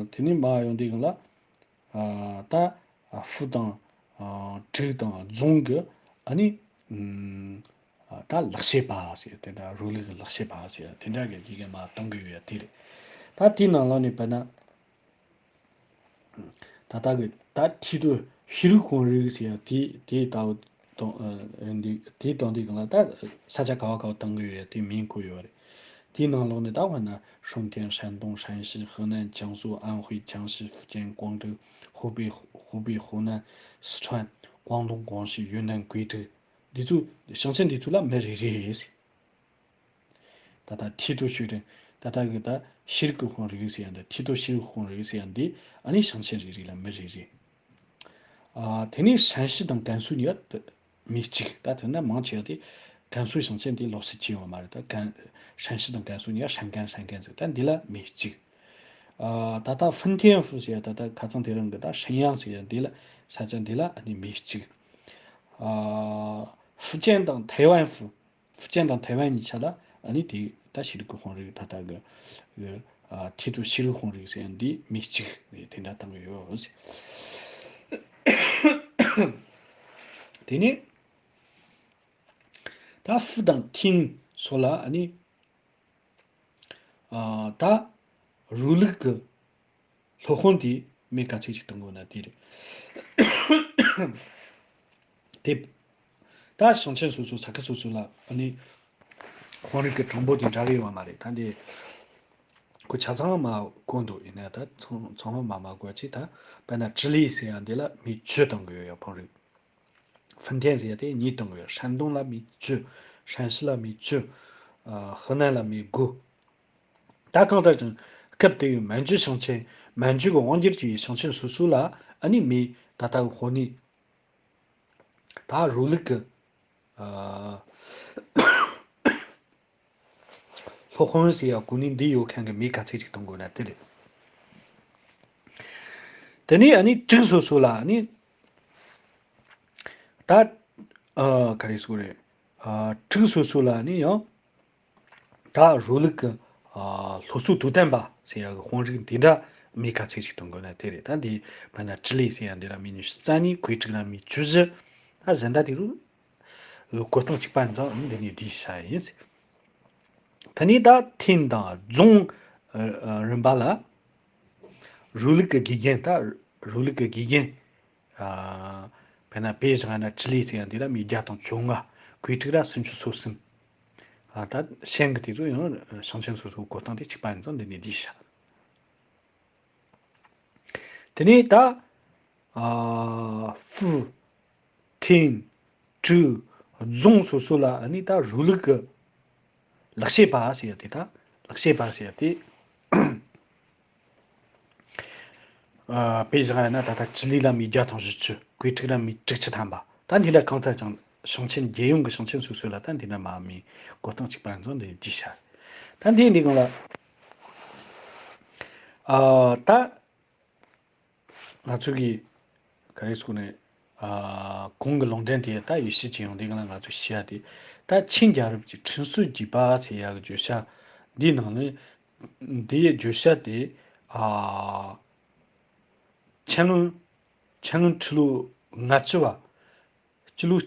དེ་ནས་མར་ཡོང་དུས་སྒང་ལ་ཨ་ད་ཨ་ཧྥུ་དང་ཨ་ཀྲུའུ་དང་རྫོང་གི་ཨ་ནི་ཨམ་ཨ་ད་ལག་ཤེས་པ་ཟེར། དེ་འདྲ་རོ་ལུག་གི་ལག་ཤེས་པ་ཟེར། དེ་འདྲ་གི་དགེ་རྒན་མར་གཏོང་གི་ཡོད་ཡ་དེ་རེད། ད་དེའི་ནང་ལོགས་ནས་དཔེར་ན། ད་ལྟ་གི་ད་མཐིལ་ཏོ་ཤེས་རིག་དཔོན་རིགས་ཟེར་ཡ་དེ་དེ་ལྟ་བུ་དང་ཨ་འདི་དེ་དང་དེ་གང་ལ་ད་ས་ཆ་ག་བ་ག་བ་བཏང་གི་ཡོད་ཡ་དེ་མིང་བཀོད་ཡོད་རེད། དེའི་ནང་ལོགས་ནས་ད་དཔེར་ན་ཧྲུན་ཐེན་ཧྲན་ཏུང་ཧྲན་ཞི་ཧི་ནན་ཅང་སུའུ་ཨན་ཧུའེ་ཅང་ཞི་ཧྥུ་ཅན་ཀོང་ཀྲིག་ཧུའུ་པེ་ཧུའུ་པེ་ཧུའུ་ནན་སི་ཁྲོན་ཀོང་ཏུང་ཀོང་ཞི་ཡུན་ནན་ཀུའེ་ཀྲིག་འདི་ཚོ་ཞིང་ཆེན་འདི་ཚོ་ལ་མི་རེ་རེ་ཡོད་ཟེར། ད་ལྟ་མཐིལ་ཏོ་ཤེས་རིག་ད་ལྟ་གི་ད་ཤེས་རིག་གི་དཔོན་རིགས་ཟེར་ཡ་འདི་མཐིལ་ཏོ་ཤེས་རིག་དཔོན་རིགས་ཟེར་ཡ་འདི་ཨ་ནི་ཞིང་ཆེན་རེ་རེ་ལ་མི་རེ་རེ། ཨ་དེ་ནས་ཧྲན་ཞི་དང་ཀན་སུའུ་གཉིས་ཀ་མི་གཅིག་ད་དེ་ན་མང་ཆེ་བ་དེ་ཀན་སུའུ་ཞིང་ཆེན་དེ་ལོགས་སུ་ཕྱིན་ཡོད་མ་རེད། ད་ཀན་ཧྲན་ཞི་དང་ཀན་སུའུ་གཉིས་ཀ་ཧྲན་ཀན་ཧྲན་ཀན་ཟེར། ད་འདི་ལ་མི་གཅིག་ཨ་ད་ལྟ་ཧྥུན་ཐེན་ཧྥུ་ཟེར་ཡ་ད་ལྟ་ཁ་སང་དེ་རིང་གི་ད་ཧྲིན་ཡང་ཟེར་ཡ་འདི་ལ་ས་ཆ་འདི་ལ་ཨ་ནི་མི་གཅིག་ཨ་ཧྥུ་ཅན་དང་ཐའེ་ཝན་ཧྥུ། ཧྥུ་ཅན་དང་ཐའེ་ཝན་གཉིས་ཆ་ལ་ཨ་ནི་དེ་ད་ཤེས་རིག་གི་དཔོན་རིགས་ད་ལྟ་གི་གི་ཨ་མཐིལ་ཏོ་ཤེས་རིག་དཔོན་རིགས་ཟེར་ཡ་འདི་མི་གཅིག་རེད། དེ་འདྲ་བཏང་གི་ཡོད་ཟེར། དེ་ནས་ད་ཧྥུ་དང་ཐིན་སོགས་ལ་ཨ་ནི་ཨ་ད་རུའུ་ལུགས་ཀྱི་སློབ་དཔོན་དེ་མི་ག་ཚད་ཅིག་གཏོང་དགོས་ན་དེ་རེད། དེ་ད་ཞིང་ཆེན་སོ་སོ་ས་ཁུལ་སོ་སོ་ལ་ཨ་ནི་དཔོན་རིགས་ཀྱི་གྲངས་འབོར་དེ་འདྲ་གི་ཡོད་མ་རེད། ད་འདི་ཁོ་ཆ་ཚང་མ་བཀོད་འདུག་ཡིན་ན་ད་ཚང་ཚང་མ་མ་མ་དགོས་ཅིག་ད་དཔེར་ན་ཅི་ལི་ཟེར་ཡ་འདི་ལ་མི་བཅུ་གཏོང་གི་ཡོད་ཡ་དཔོན་རིགས། ཧྥུན་ཐེན་ཟེར་ཡ་དེ་གཉིས་གཏོང་གི་ཡོད། ཧྲན་ཏུང་ལ་མི་བཅུ། ཧྲན་ཞི་ལ་མི་བཅུ། ཨ་ཧི་ནན་ལ་མི་དགུ། ད་གང་ལྟར་ཀྱང་སྐབས་དེའི་མན་ཇུ་ཞིང་ཆེན་མན་ཇུ་གི་དབང་སྒྱུར་གྱི་ཞིང་ཆེན་སོ་སོ་ལ་ཨ་ནི་མི་ད་ལྟ་གི་ཧོ་ནི་ད་རུའུ་ལུགས་ཀྱི་ཨ་སློབ་དཔོན་ཟེར་ཡ་གོ་ནི་འདི་ཡོད་མཁན་གྱི་མི་ག་ཚད་ཅིག་གཏོང་དགོས་ན་དེ་རེད། དེ་ནས་ཨ་ནི་ཀྲིག་སོ་སོ་ལ་ཨ་ནི་ད་ཨ་ག་རེ་ཟེར་དགོས་རེད། ཨ་ཀྲིག་སོ་སོ་ལ་ཨ་ནི་ཡང་ད་རུའུ་ལུགས་ཀྱི་ཨ་སློབ་གསོ་དོ་བསྟན་པ་ཟེར་ཡ་གི་དཔོན་རིགས་འདི་འདྲ་མི་ག་ཚད་ཅིག་གཏོང་དགོས་ན་དེ་རེད། ད་འདི་དཔེར་ན་ཅི་ལི་ཟེར་ཡ་འདི་ལ་མི་ཉི་ཤུ་རྩ་གཉིས། ཀུའེ་ཀྲིག་ལ་མི་བཅུ་བཞི། ད་གཞན་དག་དེ་རུ་བཀོད་སྟངས་གཅིག་པ་ཡིན་ཙང་འདི་ནས་བྲིས་བཞག་ཡིན། ད་ནི་ད་ཐིན་དང་རྫོང་ཨ་ཨ་རིམ་པ་ལ་རུའུ་ལུགས་ཀྱི་དགེ་རྒན། ད་རུའུ་ལུགས་ཀྱི་དགེ་རྒན་ཨ་དཔེར་ན་དཔེ་བཞག་ན་ཅི་ལི་ཟེར་ཡ་འདི་ལ་མི་བརྒྱ་དང་བཅོ་ལྔ། ཀུའེ་ཀྲིག་ལ་སུམ་ཅུ་སོ་གསུམ། ཨ་ད་ཤན་གྱི་དེ་ཚོ་ཡང་ཞིང་ཆེན་སོ་སོའི་བཀོད་སྟངས་དེ་གཅིག་པ་ཡིན་ཙང་འདི་ནས་བྲིས་བཞག་དེ་ནས་ད་ཨ་ཧྥུ། ཐིན། ཀྲིག་རྫོང་སོ་སོ་ལ་ཨ་ནི་ད་རུའུ་ལུགས་ཀྱི་ལག་ཤེས་པ་ཟེར་ཡ་དེ། ད་ལག་ཤེས་པ་ཟེར་ཡ་དེ་ཨ་དཔེ་བཞག་ཡ་ན་ད་ལྟ་ཅི་ལི་ལ་མི་བརྒྱ་དང་བཞི་བཅུ། ཀུའེ་ཀྲིག་ལ་མི་དྲུག་ཅུ་ཐམ་པ། ད་འདི་འདྲ་གང་ལྟར་ཀྱང་ཞིང་ཆེན་རྒྱལ་ཡོངས་ཀྱི་ཞིང་ཆེན་སོ་སོ་ལ་ད་འདི་འདྲ་མ་མི་བཀོད་སྟངས་གཅིག་པ་ཡིན་ཙང་འདི་བྲིས་བཞག་ད་འདི་འདི་གང་ལ་ཨ་ད་ང་ཚོ་གི་ག་རེ་ཟེར་ནས་ཨ་གོང་གི་ལུང་འདྲེན་དེ་ད་ཡིད་ཆེས་བྱེད་ཡོང་དེ་ག་ལ་ང་ཚོ་ཤེས་ཡ་དེ། ད་ཆིན་རྒྱལ་རབས་ཀྱི་ཁྲིན་སུའུ་རྒྱས་པ་ཟེར་ཡ་གི་བརྗོད་བྱ་འདིའི་ནང་ནས་འདིའི་བརྗོད་བྱ་དེ་ཨ་ཆན་ལུང་ཆན་ལུང་ཁྲི་ལོ་ལྔ་བཅུ་བ། སྤྱི་ལོ་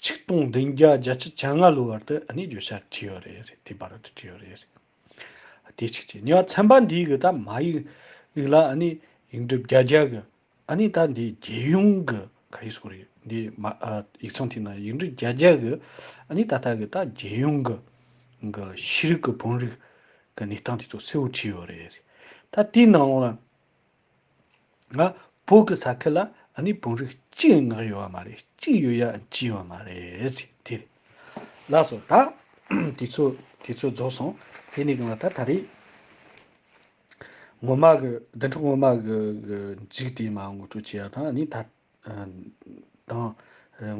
ཆིག་སྟོང་བདུན་བརྒྱ་བརྒྱད་ཅུ་གྱ་ལྔ་ལོ་བར་དུ་ཨ་ནི་བརྗོད་བྱ་བྲིས་ཡོད་རེད། དེ་བར་དུ་བྲིས་ཡོད་རེད། དེ་གཅིག་བྱས། གཉིས་པ་ཚན་པ་འདིའི་གི་ད་མ་ཡིག་ཡིག་ལ་ཨ་ནི་ཡིག་འབྲུ་བརྒྱད་བརྒྱ་གི་ཨ་ནི་ད་འདི་རྒྱལ་ཡོངས་གི་ག་རེ་ཟེར་དགོས་རེད། འདི་མ་ཨ་ཡིག་ཚང་དེ་ན་ཡིག་འབྲུ་བརྒྱད་བརྒྱ་གི་ཨ་ནི་ད་ལྟ་གི་ད་རྒྱལ་ཡོངས་གི་གི་ཤེས་རིག་གི་བོན་རིག་གི་གནས་སྟངས་དེ་ཚོ་གསལ་བོ་བྲིས་ཡོད་རེད། ད་དེའི་ནང་ལ། ང་བོད་ཀྱི་ས་ཁུལ་ལ་ཨ་ནི་བོན་རིགས་གཅིག་མངགས་ཡོད་པ་མ་རེད། གཅིག་ཡོད་ཡ་ཅི་ཡོད་མ་རེད་ཟེར་དེ་རེད། ལགས་སོ། ད་དུས་ཚོད་དུས་ཚོད་རྫོགས་སོང་། དེ་ནས་གང་ལ་ད་ད་རེས་ངོ་མ་གི་བདུན་ཕྲག་སྔོན་མ་གི་གི་མཇུག་དེ་མ་ངོ་སྤྲོད་བྱེད་ཡ་དང་ཨ་ནི་ད་དང་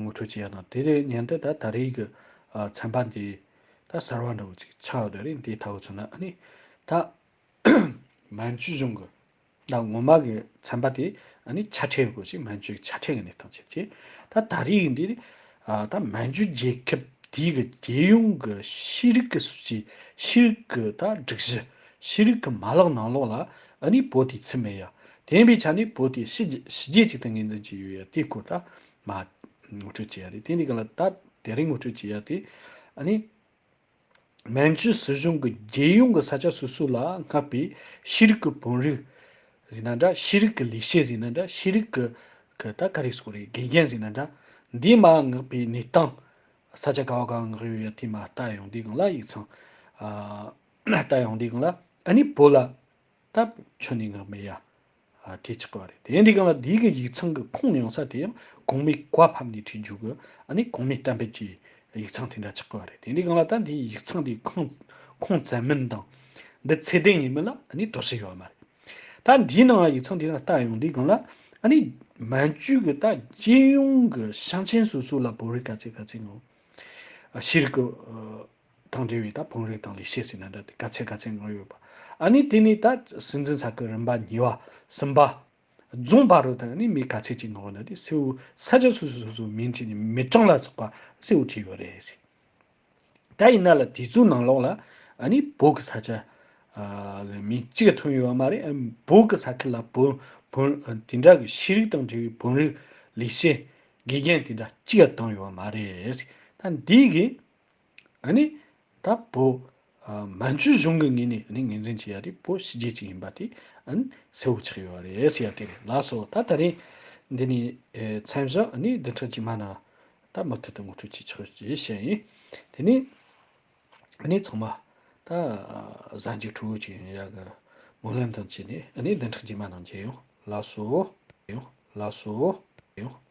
ངོ་སྤྲོད་བྱེད་ཡ་དང་དེ་རེད། མཉམ་དུ་ད་ད་རེས་གི་ཚན་པ་འདི་ད་གསར་བ་འདྲ་བོ་ཅིག་ཆགས་ཡོད་རེད། འདི་ལྟ་བུ་ཚོ་ན་ཨ་ནི་ད་མན་ཇུ་གཞུང་གི་ད་ངོ་མ་གི་ཚན་པ་དེ་ཨ་ནི་ཆ་ཕྲན་དགོས་ཤིག་མན་ཇུའི་ཆ་ཕྲན་གྱི་གནས་སྟངས་བྱས་རྗེས། ད་ད་རེས་འདི་ཨ་ད་མན་ཇུ་རྒྱལ་ཁབ་དེའི་གི་རྒྱལ་ཡོངས་ཀྱི་ཤེས་རིག་གི་སྲིད་ཇུས། ཤེས་རིག་གི་ད་སྒྲིག་གཞི། ཤེས་རིག་གི་མ་ལག་ནང་ལོགས་ལ་ཨ་ནི་བོད་དེ་ཚུད་མེད་ཡ། དེ་ཡིན་པའི་ཆ་ནས་བོད་དེ་ཕྱི་རྒྱལ་ཕྱི་རྒྱལ་ཅིག་ཏུ་ངོས་འཛིན་བྱས་ཡོད་ཡ་དེའི་སྐོར་ད་མ་ངོ་སྤྲོད་བྱས་ཡ་རེད། དེ་འདི་ག་ལ་ད་དེ་རིང་ངོ་སྤྲོད་བྱས་ཡ་དེ་ཨ་ནི། མན་ཇུ་སྲིད་གཞུང་གིས་རྒྱལ་ཡོངས་ཀྱི་ས་ཆ་སོ་སོ་ལ་མངགས་པའི་ཤེས་རིག་གི་བོན་རིགས་ ཟེར་ན་འདྲ། ཤེས་རིག་གི་ལས་བྱེད་ཟེར་ན་འདྲ། ཤེས་རིག་གི་གི་ད་ག་རེ་ཟེར་དགོས་རེད། དགེ་རྒན་ཟེར་ན་འདྲ། འདིས་མར་མངགས་པའི་གནས་སྟངས། ས་ཆ་ག་བ་ག་བ་མངགས་ཡོད་ཡ་དེ་མར་ལྟ་ཡོང་དུས་སྒང་ལ། ཡིག་ཚང་ཨ་ལྟ་ཡོང་དུས་སྒང་ལ། ཨ་ནི་བོད་ལ་ད་ཁྱོན་ནས་མངགས་མེད་ཡ། ཨ་དེ་ཆགས་ཀྱི་ཡོད་རེད། དེ་ཡིན་དུས་སྒང་ལ་འདི་གི་ཡིག་ཚང་གི་ཁུངས་ཡངས་ས་དེ་ཡང་གོང་མའི་བཀའ་ཕབ་ནས་བྲིས་རྒྱུ་གི། ཨ་ནི་གོང་མའི་གཏན་འབེབས་ཀྱི་ཡིག་ཚང་དེ་འདྲ་ཆགས་ཀྱི་ཡོད་རེད། དེ་ཡིན་དུས་སྒང་ལ་ད་འདིའི་ཡིག་ཚང་དེའི་ཁུངས་ཁུངས་བཙན་མིན་དང་། འདི་ཚད་ལྡན་ཡིན་མིན་ལ་ཨ་ནི་དོགས་གཞི་ཡོད་མ་རེད། ད་འདིའི་ནང་ཡིག་ཚང་དེ་ལ་ལྟ་ཡོང་དུས་སྒང་ལ། ཨ་ནི་མན་ཇུ་གི་ད་རྒྱལ་ཡོངས་ཀྱི་ཞིང་ཆེན་སོ་སོ་ལ་བོད་རིགས་ག་ཚད་ག་ཚད་ཡོད། ཤེས་རིག་གི་ཨ་དང་འབྲེལ་བའི་ད་བོད་རིགས་དང་ལས་བྱེད་ཟེར་ན་འདྲ། དེ་ག་ཚད་ག་ཚད་མངགས་ཡོད་པ། ཨ་ནི་དེ་ནས་ད་སྲིད་འཛིན་ས་ཁུལ་རིམ་པ་གཉིས་པ་གསུམ་པ་རྫོང་བར་དུ་ད་ཨ་ནི་མི་ག་ཚད་ཅིག་མངགས་ཡོད་ན། དེ་གསལ་བོ་ས་ཆ་སོ་སོ་སོ་སོའི་མིང་བྲིས་ནས་མི་གྲངས་ལ་སོགས་པ་གསལ་བོ་བྲིས་ཡོད་རེད་ཟེར། ད་ཡིན་ན་ལ་དེ་ཚོའི་ནང་ལོགས་ལ་ཨ་ནི་བོད་ཀྱི་ས་ཆ་ཨ་གི་མིང་གཅིག་ཐོན་ཡོད་པ་མ་རེད། ཨ་བོད་ཀྱི་ས་ཁུལ་ལ་བོད་བོད་ཨ་དེ་འདྲ་གི་ཤེས་རིག་དང་འབྲེལ་བའི་བོད་རིགས་ལས་བྱེད་དགེ་རྒན་དེ་འདྲ་གཅིག་ཡང་བཏང་ཡོད་པ་མ་རེད། ད་འདི་གི་ཨ་ནི་ད་བོད་ཨ་མན་ཇུ་གཞུང་གི་ངོས་ནས་ཨ་ནི་ངོས་འཛིན་བྱེད་ཡ་དེ་བོད་ཕྱི་རྒྱལ་ཅིག་ཡིན་པ་དེ་ཨ་ནི་གསལ་བོ་ཆགས་ཡོད་པ་རེད་ཟེར་ཡ་དེ་རེད། ལགས་སོ། ད་ད་རེས་འདི་ནས་ཨེ་མཚམས་བཞག་ཨ་ནི་བདུན་ཕྲག་རྗེས་མ་ན་ད་མུ་མཐུད་དུ་ངོ་སྤྲོད་བྱེད་ཆོག་ཅེས་བཤད་ཡིན། དེ་ནས་ཨ་ནི་ཚང་མ་ད་གཟའ་མཇུག་ཕྲུག་ཅིག་ཡིན་ཡག་གི་སྨོན་ལམ་དང་བཅས་ནས། ཨ་ནི་བདུན་ཕྲག་རྗེས་མ་ནང་མཇལ་ཡོང་། ལགས་སོ། ཡོང་། ལགས་སོ། ཡོང་།